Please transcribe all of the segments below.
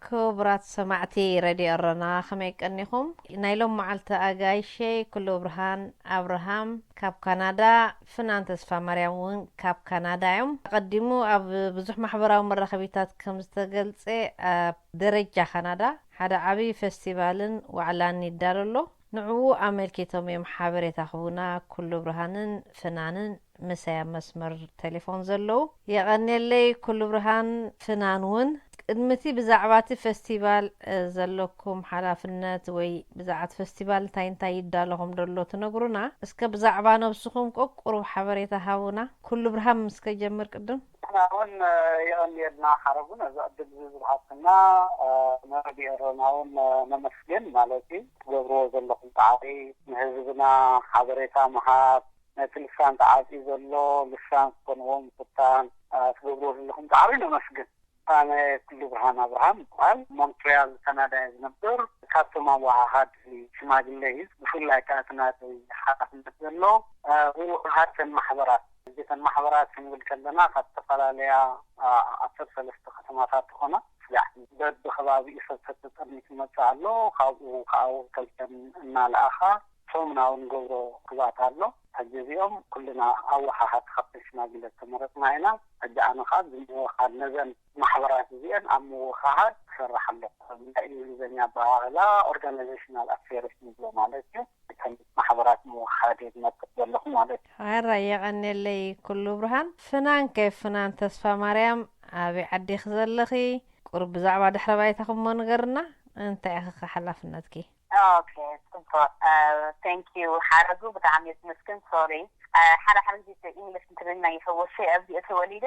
ክቡራት ሰማዕቲ ሬድዮ ኤረና፣ ከመይ ቀኒኹም? ናይ ሎም መዓልቲ ኣጋይሸይ ኩሉ ብርሃን ኣብርሃም ካብ ካናዳ፣ ፍናን ተስፋ ማርያም እውን ካብ ካናዳ እዮም። ኣቐዲሙ ኣብ ብዙሕ ማሕበራዊ መራኸቢታት ከም ዝተገልጸ፣ ኣብ ደረጃ ካናዳ ሓደ ዓብዪ ፈስቲቫልን ዋዕላን ይዳሎ ኣሎ። ንዕኡ ኣመልኪቶም እዮም ሓበሬታ ክህቡና ኩሉ ብርሃንን ፍናንን ምሳይ ኣብ መስመር ቴሌፎን ዘለዉ። የቐንየለይ ኩሉ ብርሃን፣ ፍናን እውን። ቅድሚ እቲ ብዛዕባ እቲ ፈስቲቫል፣ እ፣ ዘለኩም ሓላፍነት ወይ ብዛዕባ እቲ ፈስቲቫል እንታይ እንታይ ይዳለኹም ደሎ ትነግሩና፣ እስከ ብዛዕባ ነብስኹም ቁሩብ ሓበሬታ ሃቡና። ኩሉ ብርሃን ምስ ከጀምር ቅድም። ንሕና እውን፣ እ፣ የቐንየልና ሓረጉ ነዚ ዕድል እዚ ዝወሃብክና፣ እ፣ ንሬድዮ ኤረና እውን፣ እ፣ ነመስግን ማለት እዩ። ትገብርዎ ዘለኹም ጻዕሪ ንህዝብና ሓበሬታ ምሃብ፣ ነቲ ልሳን ተዓጽዩ ዘሎ ልሳን ክኾንዎ ምፍታን፣ እ፣ ትገብርዎ ዘለኹም ጻዕሪ ነመስግን። ኣነ ኩሉ ብርሃን ኣብርሃም እበሃል። ሞንትሪያል ካናዳ እየ ዝነብር። ካብቶም ኣወሃሃድ ሽማግለ እዩ። ብፍላይ ከኣ እቲ ናተይ ሓላፍነት ዘሎ፣ እ፣ ውሃድተን ማሕበራት። እተን ማሕበራት ክንብል ከለና ካብ ዝተፈላለያ፣ እ፣ ዓሰርተ ሰለስተ ከተማታት ዝኾና ስጋዕ በብከባቢኡ ሰብ ተጠርኒፉ ይመጽእ ኣሎ። ካብኡ ከኣ ወከልተን እናለኣኻ ሰሙናዊ ንገብሮ ርክባት ኣሎ። ሕጂ እዚኦም ኩልና ኣወሃሃድ ካብተን ሽማግለ ዝተመረጽና ኢና። ሕጂ ኣነ ከኣ ብምውኻድ ነዘን ማሕበራት እዚአን ኣብ ምውኻድ እሰርሕ ኣለኹ። ብእንግሊዝኛ ኣበሃህላ ኦርጋናይዜሽናል ኣፌርስ ንብሎ ማለት እዩ። እተን ማሕበራት ምውኻድ እየ ዝመርጽ ዘለኹ ማለት እዩ። ሕራይ የቐንየለይ ኩሉ ብርሃን። ፍናን ከ ፍናን ተስፋ ማርያም ኣበይ ዓዲ ኢኺ ዘለኺ? ቁሩብ ብዛዕባ ድሕረ ባይታኹም እሞ ንገርና። እንታይ ኢኺ ሓላፍነትኪ? ኦኬ፣ ጽቡቕ። ቴንክ ዩ ሓረጉ፣ ብጣዕሚ እየ ዝመስግን። ሶሪ፣ ሓደ ሓደ ግዜ ኢንግሊሽ እንትብልና ይሕወስ ኣብዚ እተወሊደ።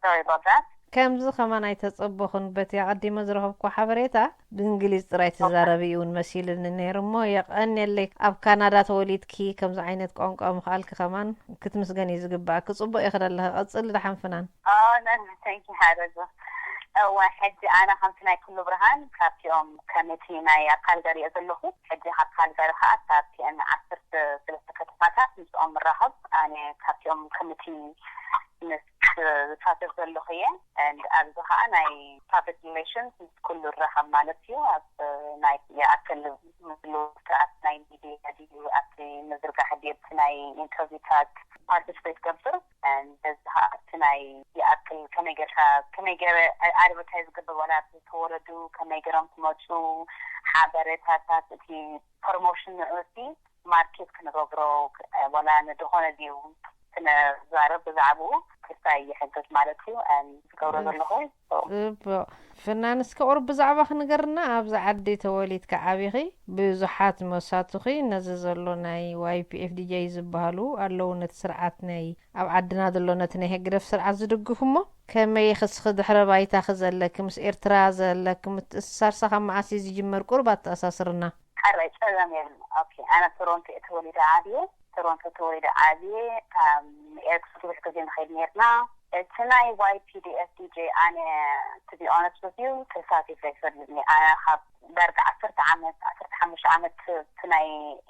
ሶሪ ኣባውት ዛት። ከምዚ ከማን ኣይተጸበኹን። በቲ ኣቐዲመ ዝረኸብኩ ሓበሬታ ብእንግሊዝ ጥራይ ትዛረቢ እዩ እውን መሲልኒ ነይሩ እሞ የቐንየለይ። ኣብ ካናዳ ተወሊድኪ ከምዚ ዓይነት ቋንቋ ምኽኣልኪ ከማን ክትምስገን እዩ ዝግባእኪ። ጽቡቕ ኢኺ ዘለኺ። ቀጽሊ ደሓን ፍናን። ኦ፣ ነ-፣ ቴንክ ዩ ሓረጉ። እወ፣ ሕጂ ኣነ ከምቲ ናይ ኩሉ ብርሃን ካብቲኦም ከመቲ ናይ ኣብ ካልጋሪ እየ ዘለኹ። ሕጂ ካብ ካልጋሪ ከኣ ካብቲአን ዓሰርተ ሰለስተ ከተማታት ምስኦም ምራኸብ። ኣነ ካብቲኦም ከመቲ ምስ ዝሳተፍ ዘለኹ እየ። And ኣብዚ ከኣ ናይ ፓብሊክ ሪሌሽንስ ምስ ኩሉ እራኸብ ማለት እዩ። ኣብ ናይ ይኣክል ምስሉ ስርዓት ናይ ሚድያ ድዩ ኣብቲ ምዝርጋሕ ድዩ ኣብቲ ናይ ኢንተርቪውታት ፓርቲስፔት ገብር። And በዚ ከኣ ኣብቲ ናይ ይኣክል ከመይ ጌርካ ከመይ ገይረ ኣድቨርታይዝ ገብር ዋላ ዝተወለዱ ከመይ ገይሮም ክመጹ ሓበሬታታት እቲ ፕሮሞሽን ንዑ እቲ ማርኬት ክንገብሮ፣ እ፣ ዋላ ንድኾነ ድዩ ክነዛረብ ብዛዕባኡ ክስታይ ይሕግዝ ማለት እዩ። እ፣ ዝገብሮ ዘለኹ። ጽቡቕ። ፍናን፣ እስከ ቁሩብ ብዛዕባኺ ንገርና። ኣብዚ ዓዲ ተወሊድኪ ዓቢኺ፣ ብዙሓት መሳቱኺ ነዚ ዘሎ ናይ ዋይ ፒ ኤፍ ዲ ጀይ ዝበሃሉ ኣለዉ። ነቲ ስርዓት ናይ ኣብ ዓድና ዘሎ ነቲ ናይ ህግደፍ ስርዓት ዝድግፉ እሞ፣ ከመይ ኢኺ እስኺ ድሕረ ባይታኺ ዘለኪ፣ ምስ ኤርትራ ዘለኪ ምትእስሳርሳ ካብ መዓስ እዩ ዝጅመር? ቁሩብ ኣተኣሳስርና። ሕራይ፣ ጸገም የለን። ኦኬ፣ ኣነ ቶሮንቶ እየ ተወሊደ ዓብየ። ቶሮንቶ ተወሊደ ዓብየ። ኣም፣ ኤርትራ ብዙሕ ግዜ ንኸይድ ነርና። እቲ ናይ ዋይ ፒ ዲ ኤፍ ዲ ጀይ ኣነ፣ to be honest with you፣ ተሳቲፈ ኣይፈልጥን እየ። ኣነ ካብ ዳርጋ ዓሰርተ ዓመት፣ ዓሰርተ ሓሙሽተ ዓመት እቲ ናይ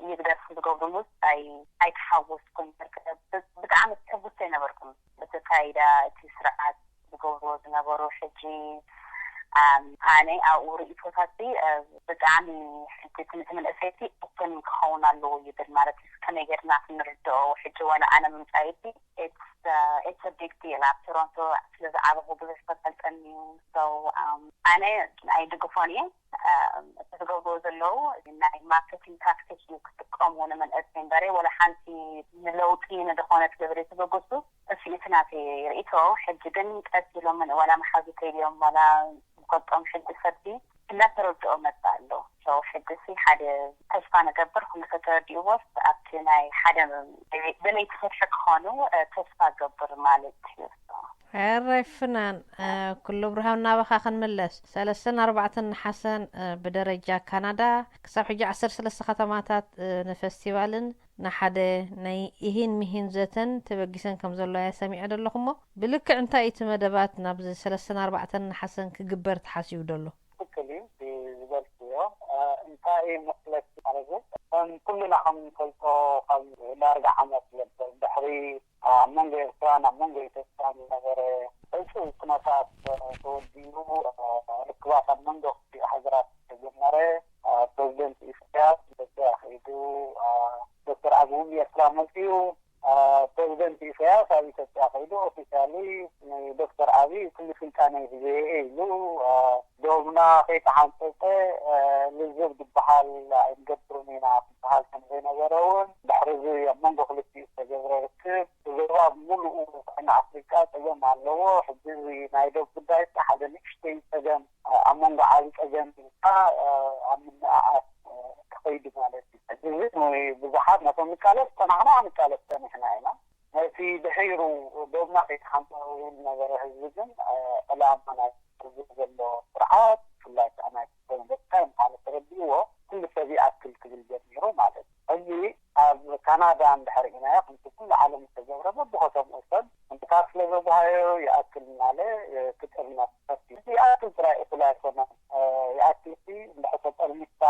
ይግደፍ ዝገብርሉ ኣይ-፣ ኣይተሓወስኩን። ብ-፣ ብጣዕሚ ትዕግስቲ ኣይነበርኩን። እቲ ካይዳ እቲ ስርዓት ዝገብርዎ ዝነበሩ። ሕጂ፣ ኣም፣ ኣነ ኣብኡ ርእይቶታትሲ፣ እ፣ ብጣዕሚ ሕጂ እቲ፣ እቲ መንእሰይቲ ኦፕን ክኸውን ኣለዎ ይብል። ማለት እዩ፣ ከመይ ጌርና ክንርድኦ? ሕጂ ዋላ ኣነ ምምጻእሲ፣ it's፣ እ፣ it's a big deal። ኣብ ቶሮንቶ ስለ ዝዓበኹ ብዙሕ ተፈልጠኒ እዩ። So፣ ኣም፣ ኣነ ኣይድግፎን እየ። ኣም፣ እቲ ዝገብርዎ ዘለዉ ናይ ማርኬቲንግ ታክቲክ እዩ ክጥቀሙ ንመንእሰይ እምበረ፣ ወላ ሓንቲ ንለውጢ ንድኾነ ትገብሪ ትበገሱ። እሱ እቲ ናተይ ርእይቶ። ሕጂ ግን ቀስ ኢሎም ዋላ መሓዙተይ ድዮም ዋላ ዝፈልጦም ሕጂ ሰብሲ እናተረድኦ መጽእ ኣሎ። So ሕጂ ሲ ሓደ ተስፋ ንገብር፣ ኩሉ ተተረዲእዎስ ኣብቲ ናይ ሓደ ደለይቲ ፍትሒ ክኾኑ፣ እ፣ ተስፋ ገብር ማለት እዩ። ሕራይ ፍናን፣ እ፣ ኩሉ ብርሃን ናባኻ ክንምለስ። ሰለስተን ኣርባዕተን ነሓሰን፣ እ፣ ብደረጃ ካናዳ ክሳብ ሕጂ ዓሰርተ ሰለስተ ከተማታት፣ እ፣ ንፈስቲቫልን ንሓደ ናይ ኢሂን ሚሂን ዘተን ተበጊሰን ከም ዘለዋ እየ ሰሚዐ ዘለኹ እሞ፣ ብልክዕ እንታይ እዩ እቲ መደባት ናብዚ ሰለስተን ኣርባዕተን ነሓሰን ክግበር ተሓሲቡ ደሎ? ትክክል እዩ፣ እዚ ዝበልክዮ። እ፣ እንታይ እዩ መፍለሲ ማለት እዩ? ከም ኩልና ከም ንፈልጦ፣ ካብ ዳርጋ ዓመት ዝነብር ድሕሪ ኣብ መንጎ ኤርትራን ኣብ መንጎ ኢትዮጵያን ዝነበረ ዕጹው ኩነታት ተወዲኡ፣ ርክባት ኣብ መንጎ ከይተሓንፀፀ ልዝብ ዝበሃል ኣይንገብርን ኢና ዝበሃል ከም ዘይነበረ እውን ድሕሪ እዚ ኣብ መንጎ ክልቲኡ ዝተገብረ ርክብ ብዞባ ብምሉኡ ኩዕን ኣፍሪቃ ፀገም ኣለዎ። ሕጂ እዚ ናይ ዶብ ጉዳይ ሓደ ንእሽተይ ፀገም ኣብ መንጎ ዓቢ ፀገም ኢልካ ኣብ ምንኣኣስ ክኸይዱ ማለት እዩ። ሕጂ ግን ብዙሓት ነቶም ንቃለስ ዝፀናሕና ክንቃለስ ፀኒሕና ኢና። ነቲ ድሒሩ ዶብና ከይተሓንፀ ዝብል ነበረ ህዝቢ ግን ዕላማ ናይ ህዝቢ ዘሎ ስርዓት ብፍላይ ከዓ ናይ ክልተ መደብካ ማለት ተረዲእዎ ኩሉ ሰብ ይኣክል ክብል ጀሚሩ ማለት እዩ። ሕጂ ኣብ ካናዳ እንድሕር ኢናዮ ከምቲ ኩሉ ዓለም ዝተገብረ በብኸተምኡ ሰብ እንድካ ስለ ዘጓሃዮ ይኣክል እናለ ክጥርነፍ ፈትዩ። ይኣክል ጥራይ እኩል ኣይኮነን። ይኣክል ሲ እንድሕር ተጠርኒፍካ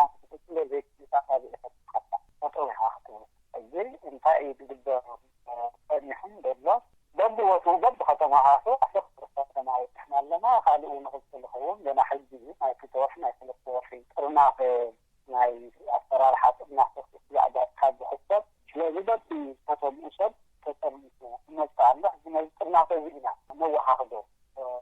ስለ ዘይትንሳእ ካበይ ኢኻ ትሓታ ጠጠው ኢኻ ክትብል። ሕዚ እንታይ እዩ ዝግበር ጸኒሑን ዘሎ በብቦትኡ በብኸተማኻቱ ኣስር ክልተ ከተማ በጺሕና ኣለና። ካልኡ ንኽልተ ዝኸውን ገና ሕጂ እዩ። ናይ ክልተ ወርሒ ናይ ሰለስተ ወርሒ ጥርናፈ ናይ ኣሰራርሓ ጥርናፈ ስያዕዳ ካብ ዝሕሰብ ስለዚ በቢ ከተምኡ ሰብ ተጠርኒፉ ክመጽእ ኣሎ። ሕጂ ነዚ ጥርናፈ እዚ ኢና ነወሓኽዶ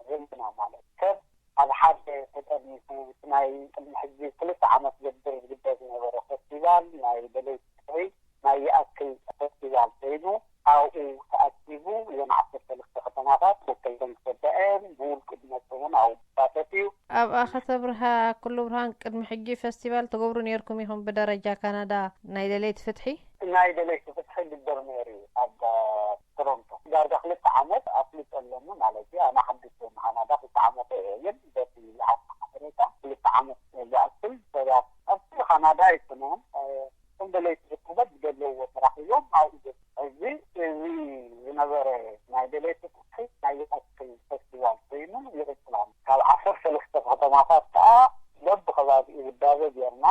ዘለና ማለት ሰብ ኣብ ሓደ ተጠርኒፉ እቲ ናይ ቅድሚ ሕጂ ክልተ ዓመት ዘብር ዝግበር ዝነበረ ፈስቲቫል ናይ ደለይቲ ፍትሒ ናይ ይኣክል ፈስቲቫል ኮይኑ ኣብኡ ተኣኪቡ እዘን ዓሰርተ ክልተ ከተማታት ወከልተን ክሰበአን ብውልቂ ዝመፀ እውን ኣብኡ ክሳተፍ እዩ። ኣብኣ ከተብርሃ ኩሉ ብርሃን ቅድሚ ሕጂ ፈስቲቫል ትገብሩ ነይርኩም ኢኹም ብደረጃ ካናዳ ናይ ደለይቲ ፍትሒ? ናይ ደለይቲ ፍትሒ ግበር ነይሩ እዩ ኣብ ቶሮንቶ ዳርጋ ክልተ ዓመት ኣፍሊጠ ኣለኒ ማለት እዩ። ኣነ ሓድሽ እየ ንካናዳ ክልተ ዓመት እየ ግን በቲ ዝሓዝኩ ሓበሬታ ክልተ ዓመት ዝኣክል ሰባት ኣብ ኩሉ ካናዳ ኣይኮነን ከም ደለይቲ ዝኮነት ዝደለዎ ተራኪቦም ኣብኡ ገ እዚ እዚ ዝነበረ ናይ ደለይቲ ፍትሒ ናይ ይኣክል ፈስቲቫል ኮይኑ ይቕፅል ኣሎ። ካብ ዓሰርተ ሰለስተ ከተማታት ከዓ በብከባቢኡ ውዳበ ጌርና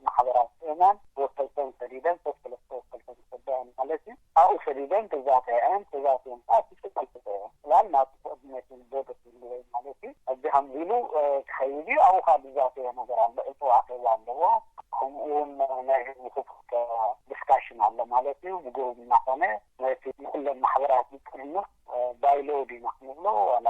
ማሕበራት ምእመን ወከልተን ሰዲደን ሰብ ሰለስተ ወከልተን ዝሰደአን ማለት እዩ። ኣብኡ ሰዲደን ተዛተየን ተዛትየን ከዓ እቲ ጽላል ተሰየን ጽላል ናቱ ኮኦርዲኔሽን ቦርድ ይብልዎ ማለት እዩ። እዚ ከምዚ ኢሉ ክኸይድ እዩ። ኣብኡ ከዓ ዝዛተየ ነገር ኣሎ። ዕፁ ኣኼባ ኣለዎ። ከምኡ እውን ናይ ህዝቢ ክፉት ዲስካሽን ኣሎ ማለት እዩ። ብግሩም እናኾነ ነቲ ንኩለን ማሕበራት ዝጥርንፍ ባይሎድ ኢና ክንብሎ ዋላ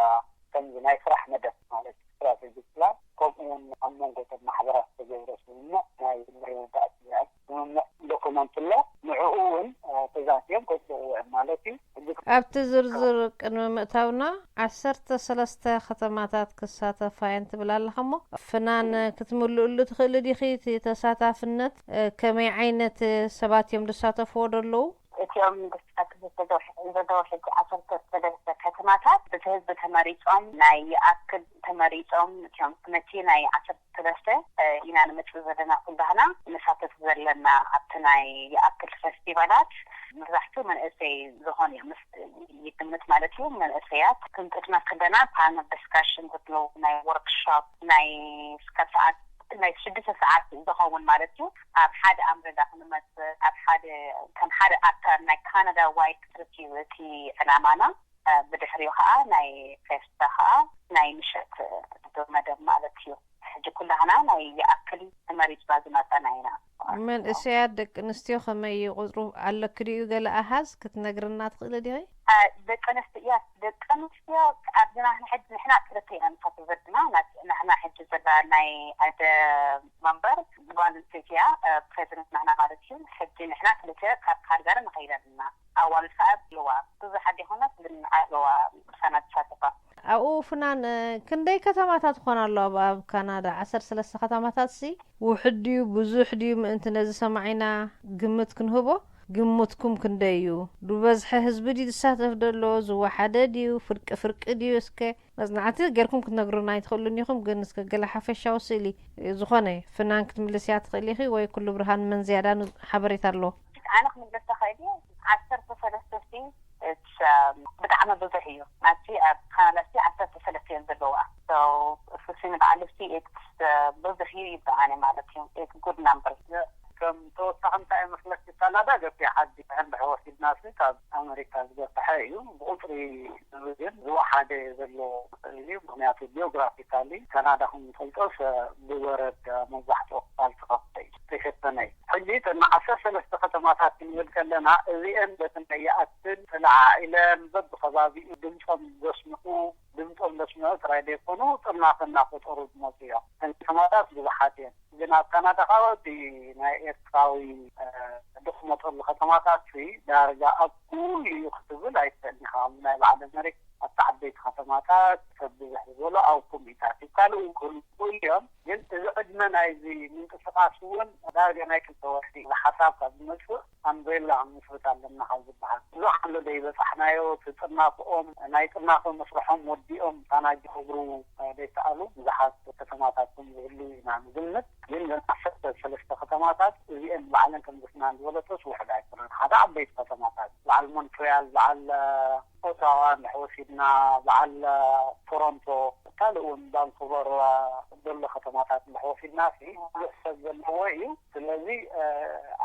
ከምዚ ናይ ስራሕ መደብ ማለት እዩ። ስትራቴጂክ ፕላን ከምኡ እውን ኣብ መንጎ እቶም ማሕበራት ዝተገብረ ስምምዕ ናይ ምርድዳእ ስምምዕ ስምምዕ ዶኩመንት ኣሎ። ንዕኡ እውን ተዛትዮም ከፅድቕዎ እዮም ማለት እዩ። ሕጂ ኣብቲ ዝርዝር ቅድሚ ምእታውና ዓሰርተ ሰለስተ ከተማታት ክሳተፋ እየን ትብል ኣለኻ እሞ ፍናን ክትምልእሉ ትኽእሊ ዲኺ? እቲ ተሳታፍነት ከመይ ዓይነት ሰባት እዮም ዝሳተፍዎ ዘለዉ? እቲኦም ክሳተፉ ዘለዉ ሕጂ ዓሰርተ ሰለስተ ከተማታት ብቲ ህዝቢ ተመሪፆም ናይ ይኣክል ተመሪፆም እቲኦም ነቲ ናይ ዓሰርተ ሰለስተ ኢና ንምፅእ ዘለና ኩላህና ንሳተፍ ዘለና ኣብቲ ናይ ይኣክል ፈስቲቫላት መብዛሕትኡ መንእሰይ ዝኾን እዩ ምስ ይግምት ማለት እዩ። መንእሰያት ክንጥጥመ ከለና ፓነል ዲስካሽን ዝብሉ ናይ ወርክሾፕ ናይ እስካብ ሰዓት ናይ ሽዱሽተ ሰዓት ዝኸውን ማለት እዩ። ኣብ ሓደ ኣምብሬላ ክንመፅእ ኣብ ሓደ ከም ሓደ ኣካል ናይ ካናዳ ዋይድ ትሪፕ እዩ እቲ ዕላማና። ብድሕሪኡ ከዓ ናይ ፌስታ ከዓ ናይ ምሸት መደብ ማለት እዩ። ሕጂ ኩላህና ናይ ይኣክል ተመሪፅና ዝመፀና ኢና። መንእሰያት ደቂ ኣንስትዮ ከመይ እዩ ቁፅሩ ኣለኪ ድዩ ገለ ኣሃዝ ክትነግርና ትኽእሊ ዲኺ? ደቂ ኣንስትዮ ደቂ ኣንስትዮ ኣብዚ ናህና ሕጂ ንሕና ክልተ ኢና ንሳተፍ ዘለና ናሕና ሕጂ ዘላ ናይ ኣደ መንበር ጓል ኣንስተይቲ እያ። ፕሬዚደንት ናህና ማለት እዩ። ሕጂ ንሕና ክልተ ካብ ካልጋሪ ንኸይድ ኣለና። ኣዋልድ ከዓ ኣለዋ ብዙሕ ኣደ ይኮናት ግን ኣለዋ ምሳና ዝሳተፋ። ኣብኡ ፍናን ክንደይ ከተማታት ይኾና ኣለዋ ኣብ ኣብ ካናዳ ዓሰርተ ሰለስተ ከተማታት ሲ ውሑድ ድዩ ብዙሕ ድዩ ምእንቲ ነዚ ሰማዒና ግምት ክንህቦ ግምትኩም ክንደይ እዩ? ብበዝሒ ህዝቢ ድዩ ዝሳተፍ ዘሎ ዝወሓደ ድዩ ፍርቂ ፍርቂ ድዩ እስከ መጽናዕቲ ጌርኩም ክትነግሩና ኣይትኽእሉን ኢኹም ግን እስከ ገለ ሓፈሻዊ ስእሊ ዝኾነ ፍናን ክትምልስያ ትኽእሊ ኢኺ ወይ ኩሉ ብርሃን መን ዝያዳ ሓበሬታ ኣለዎ? ኣነ ክምልስ ተኽእል እየ። ዓሰርተ ሰለስተ ሲ ብጣዕሚ ብዙሕ እዩ ናቲ ኣብ ካናዳ ሲ ዓሰርተ ሰለስተ እየን ዘለዋ። ሱሲ ንበዓል ሲ ብዙሕ እዩ ይበኣነ ማለት እዩ። ጉድ ናምበር። ከም ተወሳኺ እንታይ መስለኪ ካናዳ ገፊሕ ዓዲ ሕንድሕ ወሲድና ሲ ካብ ኣመሪካ ዝገፍሐ እዩ ብቁፅሪ ግን ዝወሓደ ዘሎ ስእሊ ምክንያቱ ጂኦግራፊካሊ ካናዳ ከም ንፈልጦ ብበረድ መብዛሕትኦ ክፋል ትኸፍ ተሸፈነ እዩ። ሕጂ እተን ዓሰርተ ሰለስተ ከተማታት ክንብል ከለና፣ እዚአን በተን ከይኣክል ተለዓዒለን በብከባቢኡ ድምፆም ዘስምዑ፣ ድምፆም ዘስምዑ ጥራይ ዘይኮኑ፣ ጥርናፈ እናፈጠሩ ዝመፁ እዮም። እተን ከተማታት ብዙሓት እየን። ግን ኣብ ካናዳ ካብ እቲ ናይ ኤርትራዊ ዝቕመጠሉ ከተማታት ሲ ዳርጋ ኣብ ኩሉ እዩ ክትብል ኣይትኽእልን ኢኻ። ኣብ ናይ በዓል ኣመሪካ ኣብቲ ዓበይቲ ከተማታት ሰብ ብዝሕ ዝበሎ ኣብ ኮሚታት እዩ። ካልእ እውን ክህሉ ይኽእሉ እዮም። ግን እዚ ዕድመ ናይዚ ምንቅስቃስ እውን ዳርጋ ናይ ክልተ ወርሒ። እዚ ሓሳብ ካብ ዝመፅእ ኣምብሬላ ክንምስርት ኣለና ካብ ዝበሃል ብዙሕ ኣሎ ዘይበፃሕናዮ። እቲ ጥርናፈኦም ናይ ጥርናፈ መስርሖም ወዲኦም ታና ጅግሩ ዘይሰኣሉ ብዙሓት ከተማታት ከም ዝህሉ ኢና ንግምት። ግን ዘን ዓሰርተ ሰለስተ ከተማታት እዚአን ባዕለን ከም ዝፍናን ዝበለቶስ ውሕድ ኣይኮነን። ሓደ ዓበይቲ ከተማታት በዓል ሞንትሪያል፣ በዓል ኦታዋ እንድሕር ወሲድና፣ በዓል ቶሮንቶ፣ ካልእ እውን ቫንኩቨር ዘሎ ከተማታት እንድሕር ወሲድና ሲ ብዙሕ ሰብ ዘለዎ እዩ። ስለዚ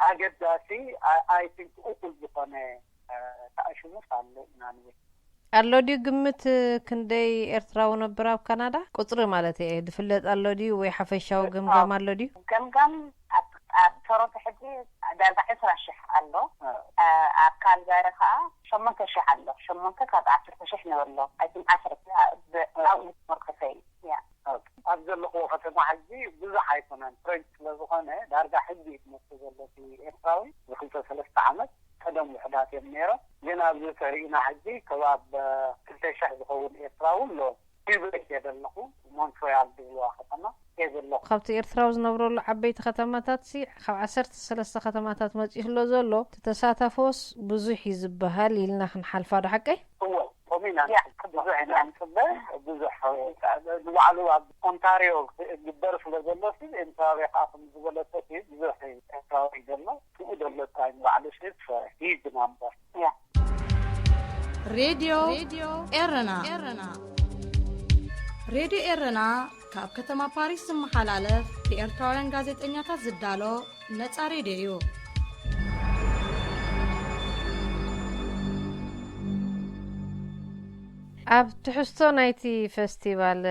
ኣገዳሲ፣ ኣይ ቲንክ፣ እኩል ዝኾነ ተኣሽሙስ ኣሎ ኢና ንብል። ኣሎ ድዩ ግምት ክንደይ ኤርትራዊ ነብር ኣብ ካናዳ? ቁጽሪ ማለት እየ። ዝፍለጥ ኣሎ ድዩ ወይ ሓፈሻዊ ግምጋም ኣሎ ድዩ? ገምጋም ኣብ ኣብ ቶሮንቶ ሕጂ ዳርጋ ዕስራ ሽሕ ኣሎ። ኣብ ካልጋሪ ከኣ ሸሞንተ ሽሕ ኣሎ። ሸሞንተ ካብ ዓሰርተ ሽሕ ንበሎ። ኣይ ቲንክ ዓሰርተ ኣብኡ ዝመርኮሰ እዩ። ያ። ኣብ ዘለኽዎ ከተማ ሕጂ ብዙሕ ኣይኮነን። ፍሬንች ስለ ዝኾነ ዳርጋ ሕጂ እዩ ዝመጽእ ዘሎ እቲ ኤርትራዊ። ብክልተ ሰለስተ ዓመት ቀደም ውሕዳት እዮም ነይሮም። ግን ኣብዚ ተሪእና ሕጂ ከባብ ክልተ ሽሕ ዝኸውን ኤርትራዊ ኣሎ። ኪውቤክ እየ ዘለኹ፣ ሞንትሪያል ዝብልዋ ከተማ እየ ዘለኹ። ካብቲ ኤርትራዊ ዝነብረሉ ዓበይቲ ከተማታት ሲ ካብ ዓሰርተ ሰለስተ ከተማታት መጺኡ ኣሎ ዘሎ። እቲ ተሳታፎስ ብዙሕ እዩ ዝበሃል ኢልና ክንሓልፋ ዶ ሓቀይ? እወ፣ ከምኡ ኢና ያ። ብዙሕ ኢና ንጽበ። ብዙሕ ንባዕሉ ኣብ ኦንታሪዮ ዝግበር ስለ ዘሎ ሲ ኦንታሪዮ ከዓ ከም ዝበለቶ ሲ ብዙሕ ኤርትራዊ እዩ ዘሎ። ትኡ ዘሎ ጥራይ ንባዕሉ ሲ ሂዝ ናምበር ያ። ሬድዮ ኤረና። ሬድዮ ኤረና ካብ ከተማ ፓሪስ ዝመሓላለፍ ብኤርትራውያን ጋዜጠኛታት ዝዳሎ ነጻ ሬድዮ እዩ። ኣብ ትሕዝቶ ናይቲ ፈስቲቫል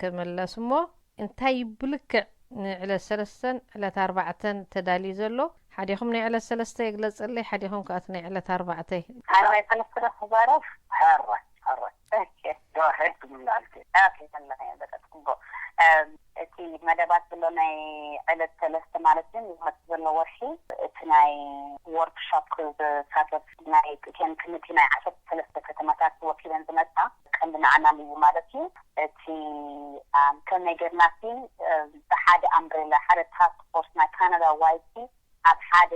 ክምለስ እሞ፣ እንታይ ብልክዕ ንዕለት ሰለስተን ዕለት ኣርባዕተን ተዳልዩ ዘሎ? ሓዲኹም ናይ ዕለት ሰለስተ የግለጸለይ፣ ሓዲኹም ከኣ እቲ ናይ ዕለት ኣርባዕተ። ኣነ ናይ ሰለስተ ዶ ክዛረብ? ሕራይ፣ ሕራይ። ኦኬ። Go ahead፣ ትምላልኪ። ኦኬ፣ መለኸ፣ በቃ፣ ጽቡቕ። እም፣ እቲ መደባት ዘሎ ናይ ዕለት ሰለስተ ማለት ግን ዝመጽእ ዘሎ ወርሒ፣ እቲ ናይ ወርክሾፕ ክሳተፍ ናይ፣ ከም ክምቲ ናይ ዓሰርተ ሰለስተ ከተማታት ወኪለን ዝመጻ ቀንዲ ንዓና እዩ ማለት እዩ። እቲ፣ ኣም፣ ከመይ ጌርና እቲ፣ እ፣ ብሓደ ኣምብሬላ፣ ሓደ ታስክ ፎርስ ናይ ካናዳ ዋይድ ኣብ ሓደ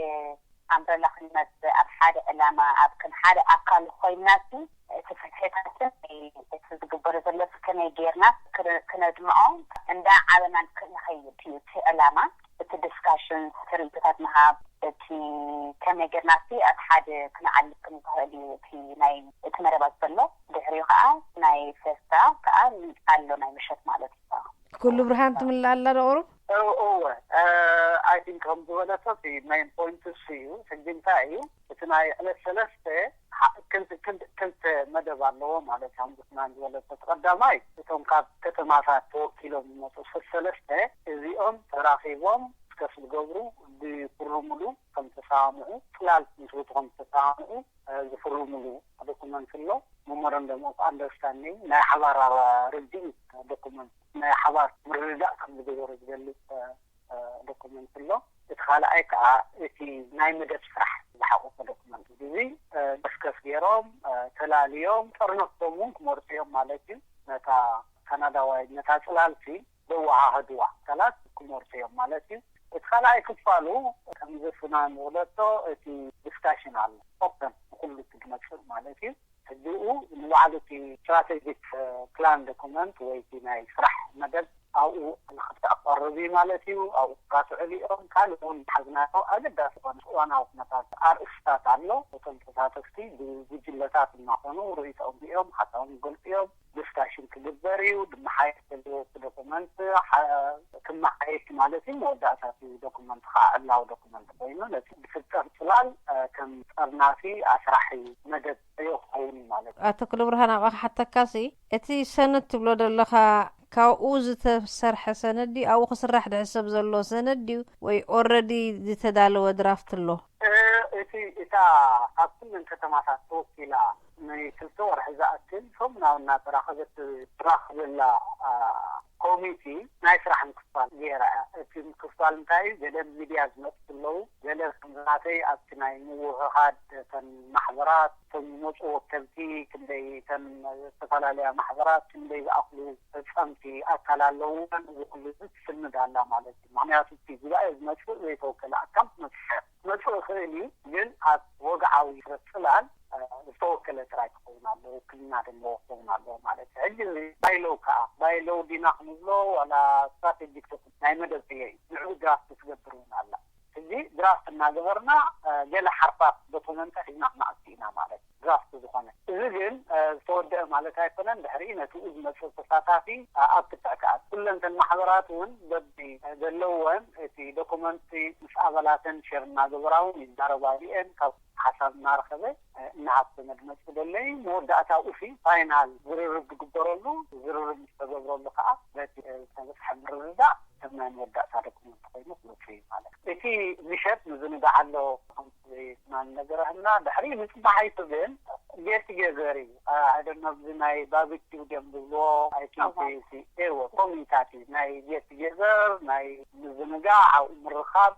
ኣምብሬላ ክንመጽእ፣ ኣብ ሓደ ዕላማ፣ ኣብ ከም ሓደ ኣካል ኮይንና እቲ፣ እቲ ፍትሕታትን እቲ ዝግበር ዘሎ ከመይ ጌርና ክነ-፣ ክነድምዖ እንዳ ዓበና ንኸይድ እዩ እቲ ዕላማ። እቲ ዲስካሽን፣ እቲ ርእይቶታት ምሃብ፣ እቲ ከመይ ጌርና እቲ ኣብ ሓደ ክንዓልብ ከም ንኽእል እዩ እቲ ናይ፣ እቲ መደባት ዘሎ። ድሕሪኡ ከኣ ናይ ፌስታ ከኣ ኣሎ ናይ ምሸት ማለት እዩ። ኩሉ ብርሃን ትምልእ ኣላ ዶ ቁሩብ? እወ፣ እወ። ኣይ ቲንክ ከም ዝበለቶ እቲ ሜን ፖይንት እሱ እዩ። ሕጂ እንታይ እዩ እቲ ናይ ዕለት ሰለስተ፣ ሓ-፣ ክልተ፣ ክልተ፣ ክልተ መደብ ኣለዎ ማለት እዩ። ከም ዝበለቶ እቲ ቀዳማይ እቶም ካብ ከተማታት ተወኪሎም ዝመፁ ሰለስተ እዚኦም ተራኺቦም ዲስከስ ዝገብሩ፣ ዝፍርምሉ ከም ዝተሰማምዑ፣ ፅላል ምስርቱ ከም ዝተሰማምዑ ዝፍርምሉ ዶኩመንት ኣሎ። መሞረንደም ኦፍ ኣንደርስታንዲንግ፣ ናይ ሓባር ርድኢት ዶኩመንት፣ ናይ ሓባር ምርድዳእ ከም ዝገበሩ ዝገልፅ ዶኩመንት ኣሎ። እቲ ካልኣይ ከዓ እቲ ናይ መደብ ስራሕ ዝሓቆፈ ዶኩመንት እዩ። እዚ ዲስከስ ገይሮም፣ ተላልዮም፣ ጠርነፍቶም እውን ክመርፁ እዮም ማለት እዩ። ነታ ካናዳዋይ፣ ነታ ፅላልቲ ዘወሃህድዋ ኣካላት ክመርፁ እዮም ማለት እዩ። እቲ ካልኣይ ክፋሉ ከምዚ ፍናን ዝበለቶ እቲ ዲስካሽን ኣሎ፣ ኦፕን፣ ንኩሉ እቲ ዝመፅእ ማለት እዩ። ሕጂ ንባዕሉ እቲ ስትራቴጂክ ፕላን ዶኩመንት ወይ እቲ ናይ ስራሕ መደብ ኣብኡ ንክተቐርብ እዩ ማለት እዩ። ኣብኡ ክካትዕሉ እዮም። ካልእ እውን ዝሓዝናዮ ኣገዳሲ ዝኾነ እዋናዊ ኩነታት ኣርእስታት ኣሎ። እቶም ተሳተፍቲ ብጉጅለታት እናኾኑ ርእይቶኦም ሪኦም ሓሳቦም ይገልፁ እዮም። ዲስካሽን ክግበር እዩ። ዝመሓየሽ ዘለዎ ዶኩመንት ክመሓየሽ ማለት እዩ። መወዳእታ እቲ ዶኩመንት ከዓ ዕላዊ ዶኩመንት ኮይኑ ነቲ ዝፍጠር ፅላል ከም ጠርናፊ ኣስራሒ መደብ ይኸውን ማለት እዩ። ኣቶ ክልብርሃን፣ ኣብኣ ክሓተካሲ፣ እቲ ሰነድ ትብሎ ዘለኻ ካብኡ ዝተሰርሐ ሰነድ ድዩ? ኣብኡ ክስራሕ ድሕሰብ ዘሎ ሰነድ ድዩ? ወይ ኦረዲ ዝተዳለወ ድራፍት ኣሎ? እቲ እታ ካብ ኩለን ከተማታት ተወኪላ ንክልተ ወርሒ ዝኣክል ሰሙናዊ እናተራኸበት ትራኸበላ ኮሚቲ ናይ ስራሕ ምክፋል ገይራ እያ። እቲ ምክፋል እንታይ እዩ? ገለ ሚድያ ዝመፅእ ኣለዉ፣ ገለ ከምዝናተይ ኣብቲ ናይ ምውህሃድ ተን ማሕበራት ተን ዝመፁ ወከልቲ ክንደይ ተን ዝተፈላለያ ማሕበራት ክንደይ ዝኣኽሉ ፈፀምቲ ኣካል ኣለዉ። እዚ ኩሉ እዚ ትስንድ ኣላ ማለት እዩ። ምክንያቱ እቲ ጉባኤ ዝመፅእ ዘይተወከለ ኣካል ክመፅእ ክመፅእ ይኽእል እዩ፣ ግን ኣብ ወግዓዊ ጽላል ዝተወከለ ጥራይ ክኸውን ኣለዎ፣ ውክልና ዘለዎ ክኸውን ኣለዎ ማለት እዩ። ሕጂ እዚ ባይሎው ከዓ ባይሎው ዲና ክንብሎ ዋላ ስትራቴጂክ ናይ መደብ ዕዮ እዩ። ንዕኡ ድራፍት ትገብር እውን ኣላ። ሕጂ ድራፍት እናገበርና ገለ ሓርፋት ዶኩመንት ሒዝና ክንኣቱ ኢና ማለት እዩ። ድራፍት ዝኾነ እዚ ግን ዝተወደአ ማለት ኣይኮነን። ድሕሪ ነቲ ዝመፅእ ተሳታፊ ኣብ ክትዕ ክኣት ኩለንተን ማሕበራት እውን በቢ ዘለወን እቲ ዶኩመንት ምስ ኣባላተን ሸር እናገበራ እውን ይዛረባሉ እየን። ካብ ሓሳብ እናረኸበ እናሃብተ መድመፂ ደለይ መወዳእታ ኡፊ ፋይናል ዝርርብ ዝግበረሉ ዝርርብ ዝተገብረሉ ከዓ በቲ ዝተበፅሐ ምርድዳእ ከም ናይ መወዳእታ ዶኩመንት ኮይኑ ክመፅእ እዩ ማለት እዩ። እቲ ምሸት ምዝንጋዕ ኣሎ ከምቲ ትማል ነገረህና ድሕሪ ምፅባሓይቱ ግን ጌት ጌዘር እዩ። ኣይደኖ እዚ ናይ ባቢኪው ድዮም ዝብልዎ ኣይኪንክ ዎ ኮሚታት እዩ ናይ ጌት ጌዘር ናይ ምዝንጋዕ ኣብኡ ምርኻብ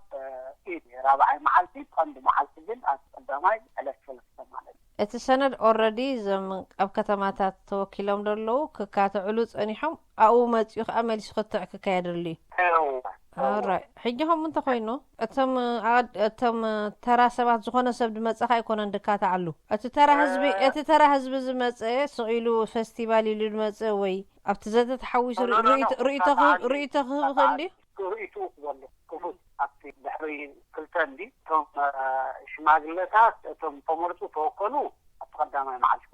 እዩ። ራብዓይ መዓልቲ ቀንዲ መዓልቲ ግን ኣብ ቀዳማይ ዕለት ሰለስተ ማለት እዩ። እቲ ሰነድ ኦረዲ እዞም ኣብ ከተማታት ተወኪሎም ዘለዉ ክካትዕሉ ጸኒሖም ኣብኡ መጺኡ ከኣ መሊሱ ክትዕ ክካየደሉ እዩ። እወ፣ እወ። ኦራይ ሕጂ ከምኡ እንተኾይኑ እቶም ኣድ- እቶም ተራ ሰባት ዝኾነ ሰብ ዝመጸኻ ኣይኮነን ድካትዓሉ። እቲ ተራ ህዝቢ እቲ ተራ ህዝቢ ዝመጸ ስቕ ኢሉ ፈስቲቫል ኢሉ ዝመጸ ወይ ኣብቲ ዘተ ተሓዊሱ ኖ፣ ኖ፣ ኖ፣ ኖ። ርእይቶ ክህብ ክህብ ክእል ድዩ? ክፉት ኣብቲ ድሕሪ ክልተ እንዲ እቶም ሽማግለታት እቶም ተመርፁ ተወከሉ ኣብቲ ቀዳማይ መዓልቲ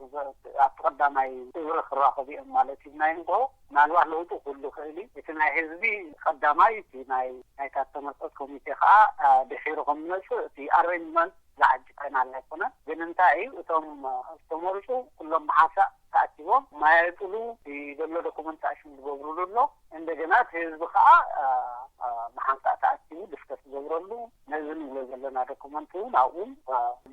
ኣብቲ ቀዳማይ እብሪ ክራኸቡ እዮም ማለት እዩ ናይ እንኮ ምናልባት ለውጡ ክህሉ ክእል እዩ። እቲ ናይ ህዝቢ ቀዳማይ እቲ ናይ ናይታ ተመርፀት ኮሚቴ ከዓ ድሒሩ ከም ዝመፅእ እቲ ኣሬንጅመንት ዝዓጅ ፋይናል ኣይኮነን። ግን እንታይ እዩ እቶም ዝተመርፁ ኩሎም ብሓንሳእ ተኣኪቦም ማየጥሉ ዘሎ ዶኩመንት ኣሽም ዝገብሩሉ ኣሎ። እንደገና እቲ ህዝቢ ከዓ ብሓንሳእ ተኣኪቡ ዲስከስ ዝገብረሉ ነዚ ንብሎ ዘለና ዶኩመንት እውን ኣብኡ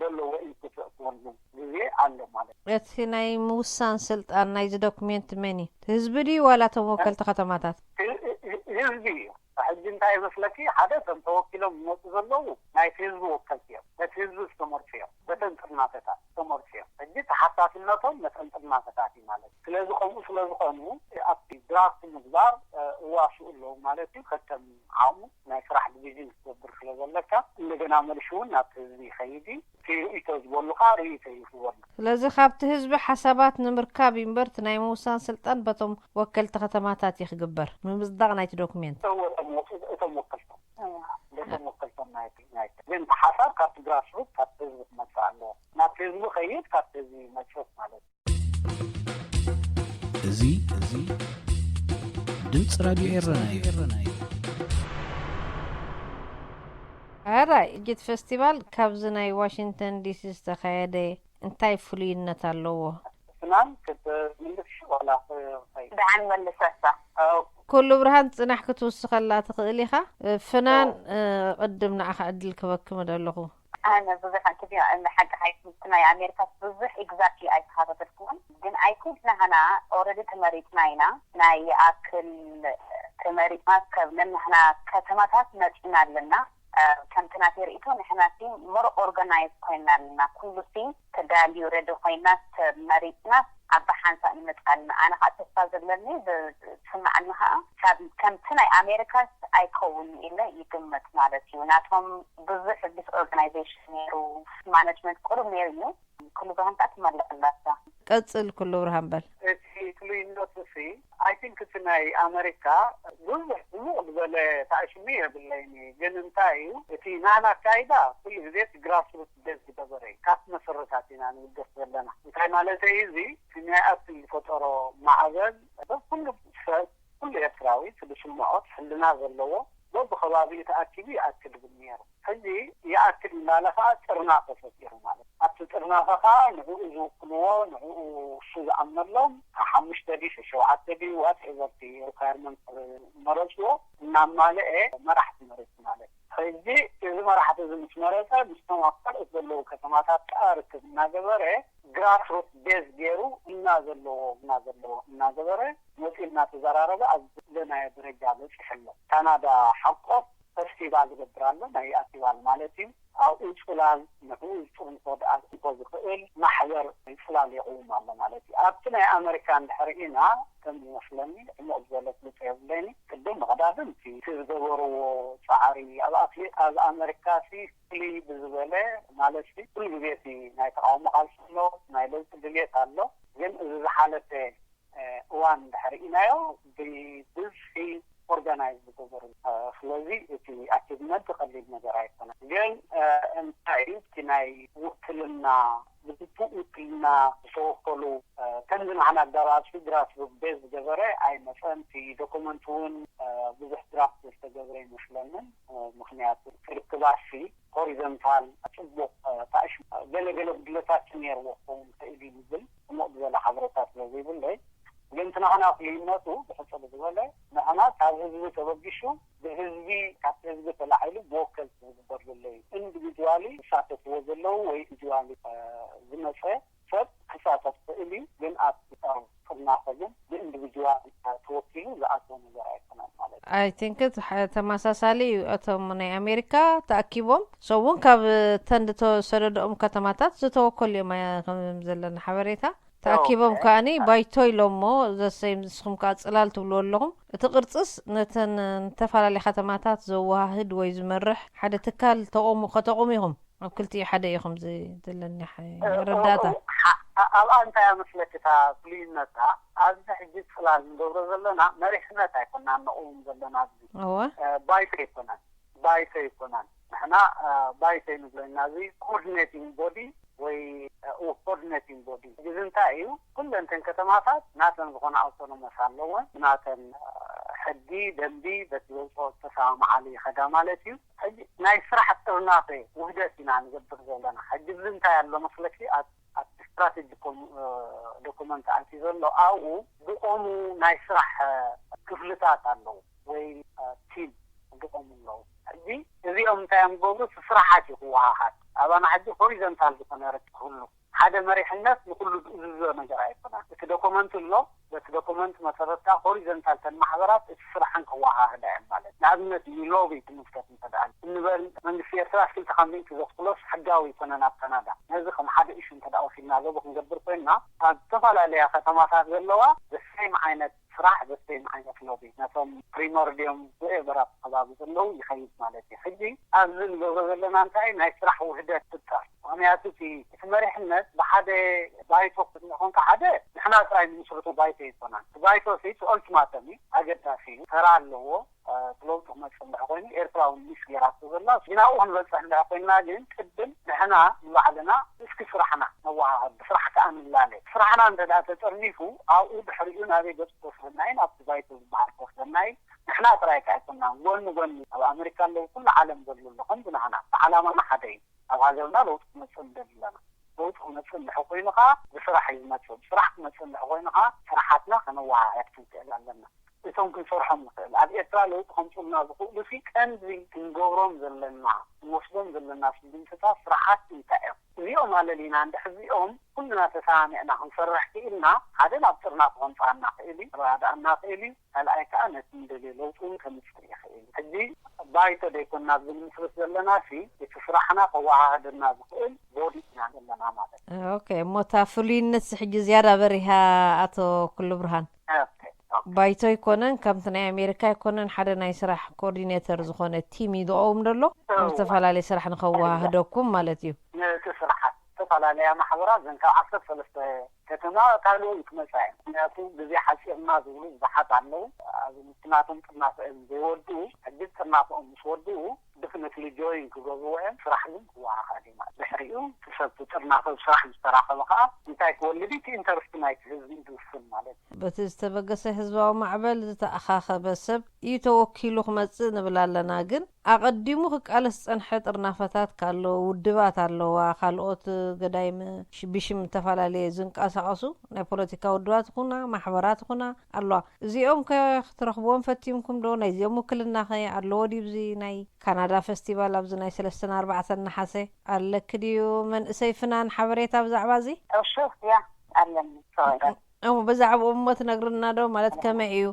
ዘለዎ ኢንፑት ዘእትወሉ ግዜ ኣሎ ማለት እዩ። እቲ ናይ ምውሳን ስልጣን ናይዚ ዶኩሜንት መን እዩ? ህዝቢ ድዩ ዋላ እቶም ወከልቲ ከተማታት? ህዝቢ እዩ። ሕጂ እንታይ ይመስለኪ ሓደ እቶም ተወኪሎም ዝመፁ ዘለዉ ናይቲ ህዝቢ ወከልቲ እዮም። በቲ ህዝቢ ዝተመርፁ እዮም። በተን ጥርናፈታት ዝተመርፁ እዮም። ሕጂ ተሓታትነቶም ነተን ጥርናፈታት እዩ ማለት እዩ። ስለዚ ከምኡ ስለዝኾኑ ኣብቲ ድራፍት ምግባር እዋስኡ ኣለዉ ማለት እዩ። ከከም ዓቕሙ ናይ ስራሕ ዲቪዥን ክትገብር ስለ ዘለካ እንደገና መልሹ እውን ናብቲ ህዝቢ ይኸይድ እዩ። እቲ ርእይቶ ዝበሉ ከዓ ርእይቶ ይህበሉ። ስለዚ ካብቲ ህዝቢ ሓሳባት ንምርካብ እዩ እምበር እቲ ናይ ምውሳን ስልጣን በቶም ወከልቲ ከተማታት እዩ ክግበር። ምምጽዳቕ ናይቲ ዶኩሜንት። እቶም ወከልቶም እቶም ወከልቶም እቶም ወከልቶም ናይቲ ናይቲ ግን እቲ ሓሳብ ካብቲ ግራስሩት ካብቲ ህዝቢ ክመፅእ ኣለዎ። ናብቲ ህዝቢ ከይድ ካብቲ ህዝቢ ይመፅእ ማለት እዩ። እዚ እዚ ድምፂ ራድዮ ኤረና እዩ። ኣራይ እጅት ፌስቲቫል ካብዚ ናይ ዋሽንግተን ዲሲ ዝተኻየደ እንታይ ፍሉይነት ኣለዎ? ፍናን ክትምልስ ዋላ ክኸይድ? ደሓን መልሰሳ። ኩሉ ብርሃን ጽናሕ ክትውስኸላ ትኽእል ኢኻ። ፍናን ቅድም ንዓኻ ዕድል ክበክም ደለኹ። ኣነ ብዙሕ እንትን እዮ እንደ ሓቂ ሓይስ ምስቲ ናይ ኣሜሪካ ብዙሕ ኤግዛክትሊ ኣይተኸታተልኩዎን፣ ግን ኣይ ቲንክ ናህና ኦረዲ ተመሪጥና ኢና። ናይ ይኣክል ተመሪጥና፣ ከብ ነናህና ከተማታት መፂና ኣለና። ከምቲ ናተይ ርእይቶ ንሕና ሲ ሞር ኦርጋናይዝ ኮይና ኣለና። ኩሉ ሲ ተዳልዩ ረዲ ኮይና ተመሪጥና ኣብ ሓንሳእ ንመፅእ ኣለና። ኣነ ከዓ ተስፋ ዘለኒ ዝስምዓኒ ከዓ ካብ ከምቲ ናይ ኣሜሪካስ ኣይከውን ኢለ ይግምት ማለት እዩ። ናቶም ብዙሕ ዲስኦርጋናይዜሽን ነይሩ፣ ማነጅመንት ቁሩብ ነይሩ እዩ። ኩሉ ብሃንጣ ትመልእ ኣላ እሳ። ቀጽል ኩሉ ብርሃን በል። እቲ ፍሉይነቱ ሲ ኣይ ቲንክ እቲ ናይ ኣመሪካ ብዙሕ ድሙቕ ዝበለ ተኣሽሙ የብለይን እዩ። ግን እንታይ እዩ እቲ ናና ኣካይዳ ኩሉ ግዜ እቲ ግራስሩት ቤዝ ዝገበረ እዩ። ካብ መሰረታት ኢና ንውደስ ዘለና። እንታይ ማለተይ እዚ እቲ ናይ ኣፕል ዝፈጠሮ ማዕበል ኩሉ ሰብ ኩሉ ኤርትራዊ እቲ ዝስምዖ ሕልና ዘለዎ በብኸባቢኡ ተኣኪቡ ይኣክል ይብል ነይሩ። ሕጂ ይኣክል እንዳለ ከዓ ጥርናፈ ፈጢሩ ማለት እዩ። ኣብቲ ጥርናፈ ከዓ ንዕኡ ዝውክልዎ፣ ንዕኡ እሱ ዝኣምነሎም ሓሙሽተ ድዩ ሸውዓተ ድዩ ዋትኤቨር እቲ ሪኳየርመንት መረፅዎ እናማልአ መራሕቲ መረፁ ማለት እዩ። ሕጂ እዚ መራሕቲ እዚ ምስ መረፀ ምስቶም ኣብ ካልኦት ዘለዉ ከተማታት ከዓ ርክብ እናገበረ ግራስሩት ቤዝ ገይሩ እና ዘለዎ እና ዘለዎ እናገበረ መፂኡ እናተዘራረበ ኣብ ዝደለናዮ ደረጃ በፂሑ ኣሎ። ካናዳ ሓቆፍ ፈስቲቫል ይገብር ኣሎ። ናይ ኣስቲቫል ማለት እዩ። ኣብኡ ፅላል ንዕኡ ዝፅንኮ ዝኣስንኮ ዝኽእል ማሕበር ፅላል የቕውም ኣሎ ማለት እዩ። ኣብቲ ናይ ኣመሪካ እንድሕር ኢና ከም ዝመስለኒ ዕሙቕ ዝበለ ፍልጦ የብለይን። ቅድም መቐዳድም እቲ ዝገበርዎ ፃዕሪ ኣብ ኣፍሊ ኣብ ኣመሪካ ሲ ፍልይ ብዝበለ ማለት ሲ ኩሉ ግዜ እቲ ናይ ተቃውሞ ቃልሲ ኣሎ፣ ናይ ለውጢ ድልየት ኣሎ። ግን እዚ ዝሓለፈ እዋን እንድሕር ኢናዮ ብብዝሒ ኦርጋናይዝ ዝገበሩ። ስለዚ እቲ ኣቺቭመንት ቀሊል ነገር ኣይኮነን። ግን እንታይ እዩ እቲ ናይ ውክልና ብግቡእ ውክልና ዝተወከሉ ከምዚ ንሕና ኣጋባብ ድራፍት ቤዝ ዝገበረ ኣይመፀን። እቲ ዶኩመንት እውን ብዙሕ ድራፍት ዝተገብረ ይመስለንን። ምክንያቱ ርክባሲ ሆሪዞንታል ፅቡቅ ታእሽ ገለገለ ጉድለታት ነይርዎ ክኸውን ይኽእል እዩ ዝብል ዕሙቕ ዝበለ ሓበሬታ ስለ ዘይብለይ ግን እቲ ንሕና ፍልይነቱ ብሕፅር ዝበለ ንሕና ካብ ህዝቢ ተበጊሹ ብህዝቢ ካብቲ ህዝቢ ተላዒሉ ብወከልቲ ዝግበር ዘሎ እዩ። ኢንዲቪድዋሊ ዝሳተፍዎ ዘለዉ ወይ ኢንዲቪድዋሊ ዝመፀ ሰብ ክሳተፍ ክእል እዩ። ግን ኣብ ጥርናፈ ግን ብኢንዲቪድዋል ተወኪሉ ዝኣተወ ነገር ኣይኮነን ማለት እዩ። ኣይ ቲንክ ተመሳሳሊ እዩ። እቶም ናይ ኣሜሪካ ተኣኪቦም ሰውን ካብ ተን ዝተሰደደኦም ከተማታት ዝተወከሉ እዮም። ኣያ ከም ዘለና ሓበሬታ ተኣኪቦም ከኣኒ ባይቶ ኢሎሞ ዘሰይም ንስኹም ከኣ ጽላል ትብሉ ኣለኹም። እቲ ቅርጽስ ነተን ንተፈላለያ ከተማታት ዘወሃህድ ወይ ዝመርሕ ሓደ ትካል ተቆሙ ከተቆሙ ኢኹም። ኣብ ክልቲኡ ሓደ እዩ ከምዚ ዘለኒ ሓ- ረዳእታ። ኣብኣ እንታይ እያ መስለኪ እታ ፍልይነታ? ኣብዚ ሕጂ ጽላል ንገብሮ ዘለና መሪሕነት ኣይኮና ነቕውም ዘለና ኣብዚ እወ እ፣ ባይቶ ኣይኮነን ባይቶ ኣይኮነን ንሕና እ፣ ባይቶ ንብሎ ኢና። እዚ ኮኦርዲኔቲንግ ቦዲ ወይ ኮኦርዲኔቲንግ ቦዲ እዚ እንታይ እዩ? ኩለንተን ከተማታት ናተን ዝኾነ ኣውቶኖመስ ኣለወን። ናተን ሕጊ ደንቢ በቲ ዘውፅኦ ዝተሰማምዓሉ ይኸዳ ማለት እዩ። ሕጂ ናይ ስራሕ ጥርናፈ ውህደት ኢና ንገብር ዘለና። ሕጂ እዚ እንታይ ኣሎ መስለኪ? ኣብ ኣብቲ ስትራቴጂ ዶኩመንት ኣትዩ ዘሎ ኣብኡ ዝቆሙ ናይ ስራሕ ክፍልታት ኣለዉ ወይ ቲም ዝቆሙ ኣለዉ። ሕጂ እዚኦም እንታይ እዮም ዝገብሩ? እቲ ስራሓት እዩ ክወሃሃድ። ኣባና ሕጂ ሆሪዘንታል ዝኾነ ርክብ ክህሉ ሓደ መሪሕነት ንኩሉ ዝእዝዞ ነገር ኣይኮነን። እቲ ዶኮመንት ኣሎ፣ በቲ ዶኮመንት መሰረት ከዓ ሆሪዘንታል ተን ማሕበራት እቲ ስራሕን ከወሃህዳ እዮም ማለት። ንኣብነት ሎቢ ትምልከት እንተደኣ እንበል መንግስቲ ኤርትራ ክልተ ካብ ሚእቲ ዘኽፍሎስ ሕጋዊ ኣይኮነን ኣብ ካናዳ። ነዚ ከም ሓደ ኢሹ እንተደኣ ወሲድና ሎቢ ክንገብር ኮይንና ኣብ ዝተፈላለያ ከተማታት ዘለዋ ዘሰይም ዓይነት ስራሕ ዘሰይም ዓይነት ሎቢ ነቶም ፕሪሞርዲዮም ወኤቨር ኣብ ከባቢ ዘለዉ ይኸይድ ማለት እዩ። ሕጂ ኣብዚ ንገብሮ ዘለና እንታይ ናይ ስራሕ ውህደት ፍጠር። ምክንያቱ እቲ እቲ መሪሕነት ብሓደ ባይቶ ክትንኾንካ ሓደ ንሕና ጥራይ ንምስርቶ ባይቶ ይኮናል። እቲ ባይቶ ሲ ኦልቲማተም እዩ፣ ኣገዳሲ እዩ፣ ተራ ኣለዎ። ለውጢ ክመፅእ እንድሕ ኮይኑ ኤርትራ እውን ሚስ ገይራቶ ዘላ ግናኡ ክንበፅሕ እንድሕ ኮይንና ግን ቅድም ንሕና ንባዕልና እስኪ ስራሕና ነወሃህድ ብስራሕ ከዓ ንላለ ስራሕና እንተ ተጠርኒፉ ኣብኡ ድሕሪኡ ናበይ ገፅ ክወስደና እዩ ናብቲ ባይቶ ዝበሃል ክወስደና እዩ። ንሕና ጥራይ ከዓ ኣይኮንና ጎኒ ጎኒ ኣብ ኣሜሪካ ኣለዉ ኩሉ ዓለም ዘሎ ኣሎ ከምዚ ንሕና እቲ ዓላማና ሓደ እዩ። ኣብ ሃገርና ለውጢ ክመፅእ ንደሊ ኣለና። ለውጢ ክመፅእ እንድሕ ኮይኑ ከዓ ብስራሕ እዩ ዝመፅእ። ብስራሕ ክመፅእ እንድሕ ኮይኑ ከዓ ስራሓትና ከነወሃህድ ክንክእል ኣለና። እቶም ክንሰርሖም ንኽእል ኣብ ኤርትራ ለውጢ ከምፅኡልና ዝኽእሉ ሲ ቀንዲ ክንገብሮም ዘለና ክንወስዶም ዘለና ስጉምትታት ስራሓት እንታይ እዮም? እዚኦም ኣለሊና እንድሕ እዚኦም ኩልና ተሰማሚዕና ክንሰርሕ ክኢልና ሓደ ናብ ጥርናፍ ከምፅኣና ክእል እዩ፣ ረዳእና ክእል እዩ። ካልኣይ ከዓ ነቲ ንደልዮ ለውጢ እውን ከምፅእ ይኽእል እዩ። ሕጂ ባይቶ ደይኮና ኣብዚ ንምስርት ዘለና ሲ እቲ ስራሕና ከወሃህደና ዝኽእል ቦዲ ኢና ዘለና ማለት እዩ። ኦኬ እሞ እታ ፍሉይነት ሲ ሕጂ ዝያዳ በሪሃ ኣቶ ኩሉ ብርሃን። ኦኬ ኦኬ። ባይቶ ኣይኮነን ከምቲ ናይ ኣሜሪካ ኣይኮነን ሓደ ናይ ስራሕ ኮኦርዲኔተር ዝኾነ ቲም እዩ ዝቐውም ዘሎ ኣብ ዝተፈላለዩ ስራሕ ንኸወሃህደኩም ማለት እዩ። ነቲ ስራሓት ዝተፈላለያ ማሕበራት ዘን ካብ ዓሰርተ ሰለስተ ከተማ ካልኡ እዩ ክመፃ እዩ። ምክንያቱ ግዜ ሓፂርና ዝብሉ ብዙሓት ኣለዉ። ኣብ ምክናቶም ጥርናፈኦም ዘይወድኡ፣ ሕጂ ጥርናፈኦም ምስ ወድኡ ድፍነትሊ ጆይን ክገብርዎ እዮም። ስራሕ ግን ክወሃሃድ እዩ ማለት። ድሕሪኡ እቲ ሰብ ትጥርናፈ ብስራሕ ምስ ተራኸበ ከዓ እንታይ ክወልድ እዩ? እቲ ኢንተርስት ናይቲ ህዝቢ እዩ ዝውስን ማለት እዩ። በቲ ዝተበገሰ ህዝባዊ ማዕበል ዝተኣኻኸበ ሰብ እዩ ተወኪሉ ክመጽእ ንብል ኣለና። ግን ኣቐዲሙ ክቃለስ ዝጸንሐ ጥርናፈታት ኣሎ፣ ውድባት ኣለዋ፣ ካልኦት ገዳይም ብሽም ዝተፈላለየ ዝንቀሳቐሱ ናይ ፖለቲካ ውድባት ይኹና ማሕበራት ይኹና ኣለዋ። እዚኦም ከ ክትረኽብዎም ፈቲምኩም ዶ? ናይዚኦም ውክልና ኸ ኣለዎ ድዩ? ኣብዚ ናይ ካናዳ ፈስቲቫል ኣብዚ ናይ ሰለስተን ኣርባዕተን ነሓሰ ኣለኪ ድዩ? መንእሰይ ፍናን ሓበሬታ ብዛዕባ እዚ? ኦሹ ያ ኣለኒ። እሞ ብዛዕባኡ እሞ ትነግርና ዶ? ማለት ከመይ እዩ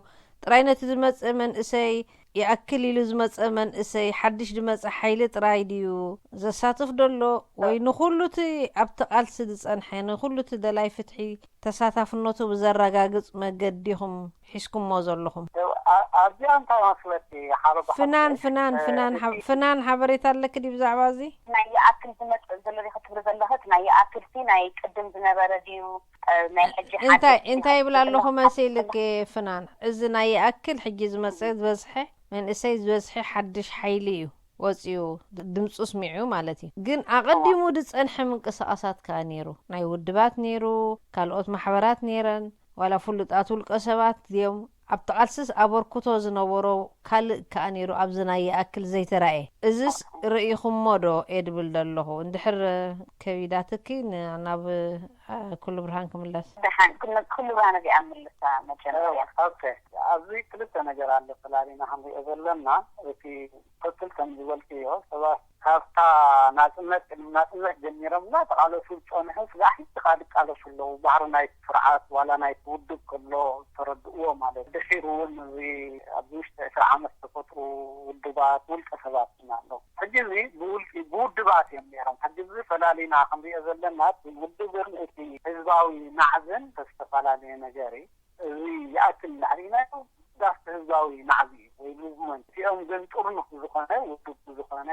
ጥራይ ነቲ ዝመጽእ መንእሰይ ይኣክል ኢሉ ዝመጸ መንእሰይ ሓድሽ ዝመጸ ሓይሊ ጥራይ ድዩ ዘሳትፍ ደሎ ወይ ንኹሉ እቲ ኣብቲ ቃልሲ ዝጸንሐ ንኹሉ እቲ ደላይ ፍትሒ ተሳታፍነቱ ብዘረጋግጽ መገዲ ኢኹም ሒዝኩሞ ዘለኹም? ኣብዚኣ እንታይ መስለኪ ሓረጎ ፍናን ፍናን ፍናን ሓ- ፍናን ሓበሬታ ኣለኪ ድዩ ብዛዕባ እዚ? ናይ ይኣክል ዝመጽእ ዘሎ ዲኺ ትብሊ ዘለኺ? እቲ ናይ ይኣክል ሲ ናይ ቅድም ዝነበረ ድዩ? ናይ ሕጂ እንታይ እንታይ ይብል ኣለኹ መሲልክ ፍናን? እዚ ናይ ይኣክል ሕጂ ዝመጽእ ዝበዝሐ መንእሰይ ዝበዝሐ ሓድሽ ሓይሊ እዩ ወፂኡ ድምፁ ስሚዑ ማለት እዩ። ግን ኣቐዲሙ ዝፀንሐ ምንቅስቃሳት ከዓ ነይሩ፣ ናይ ውድባት ነይሩ፣ ካልኦት ማሕበራት ነይረን፣ ዋላ ፍሉጣት ውልቀ ሰባት ድዮም ኣብቲ ቃልስስ ኣበርክቶ ዝነበሮ ካልእ ከዓ ነይሩ ኣብዚ ናይ ይኣክል ዘይተራእየ። እዝስ ርኢኹሞ ዶ እየ ድብል ዘለኹ። እንድሕር ከቢዳትኪ ናብ ኩሉ ብርሃን ክምለስ። ደሓን ኩሉ ብርሃን እዚኣ ምልሳ መጀመርያ። ኦኬ፣ ኣብዚ ክልተ ነገር ኣሎ ፈላሊና ክንሪኦ ዘለና። እቲ ትክክል ከም ዝበልክዮ ሰባት ካብታ ናፅነት ቅድሚ ናፅነት ጀሚሮም እናተቃለሱ ዝፀንሑ ስጋዕ ሕጂ ከዓ ዝቃለሱ ኣለዉ። ባህሪ ናይቲ ስርዓት ዋላ ናይቲ ውድብ ከሎ ተረድእዎ ማለት እዩ። ድሒሩ እውን እዚ ኣብዚ ውሽጢ ዕስራ ዓመት ዝተፈጥሩ ውድባት ውልቀ ሰባት እውን ኣለዉ። ሕጂ እዚ ብውልቂ ብውድባት እዮም ነይሮም። ሕጂ እዚ ፈላሊና ክንሪኦ ዘለና እቲ ውድብን እቲ ህዝባዊ ናዕብን ዝተፈላለየ ነገር እዩ። እዚ ይኣክል እንዳዕሪናዮ ዳፍቲ ህዝባዊ ናዕቢ እዩ ወይ ሙቭመንት እቲኦም ግን ጥርኑፍ ብዝኾነ ውዱብ ብዝኾነ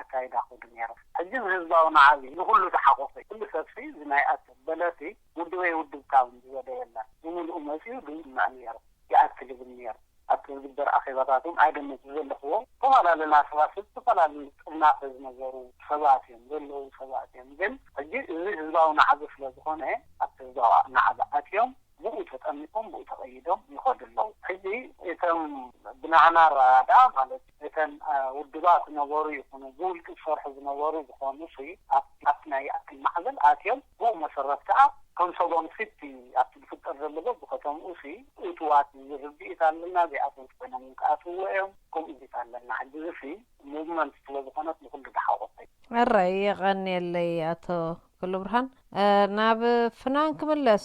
ኣካይዳ ከዱ ነይሮም። ሕጂ እዚ ህዝባዊ ናዕቢ ንኩሉ ዝሓቆፈ ኩሉ ሰብሲ እዚ ናይ ኣክል በለሲ ውድበይ ውድብካ እውን ዝበለ የለን። ብምልኡ መፂኡ ድምፅምዕ ነይሩ ይኣክል ይብል ነይሩ። ኣብቲ ዝግበር ኣኼባታት እውን ኣይደመፅ ዘለኽዎ ዝተፈላለና ሰባስብ ዝተፈላለዩ ጥርናፈ ዝነበሩ ሰባት እዮም ዘለዉ ሰባት እዮም። ግን ሕጂ እዚ ህዝባዊ ናዕቢ ስለ ዝኾነ ኣብቲ ህዝባዊ ናዕቢ ኣትዮም ብኡ ተጠሚቆም ብኡ ተቐይዶም ይኸዱ ኣለዉ። ሕጂ እቶም ብናህና ኣረዳድኣ ማለት እተን ውድባት ዝነበሩ ይኹኑ ብውልቂ ዝሰርሑ ዝነበሩ ዝኾኑ ሲ ኣብቲ ናይ ኣክል ማዕበል ኣትዮም ብኡ መሰረት ከዓ ከም ሰቦም ሲቲ ኣብቲ ዝፍጠር ዘሎ በብከተምኡ ሲ እቱዋት ዝርድኢት ኣለና ዘይኣተውት ኮይኖም ክኣትውዎ እዮም። ከምኡ ዚት ኣለና ሕጂ እዚ ሲ ሙቭመንት ስለ ዝኾነት ንኩሉ ዝሓቆፈ እዩ። ሕራይ የቐንየለይ ኣቶ ኩሉ ብርሃን። ናብ ፍናን ክምለስ፣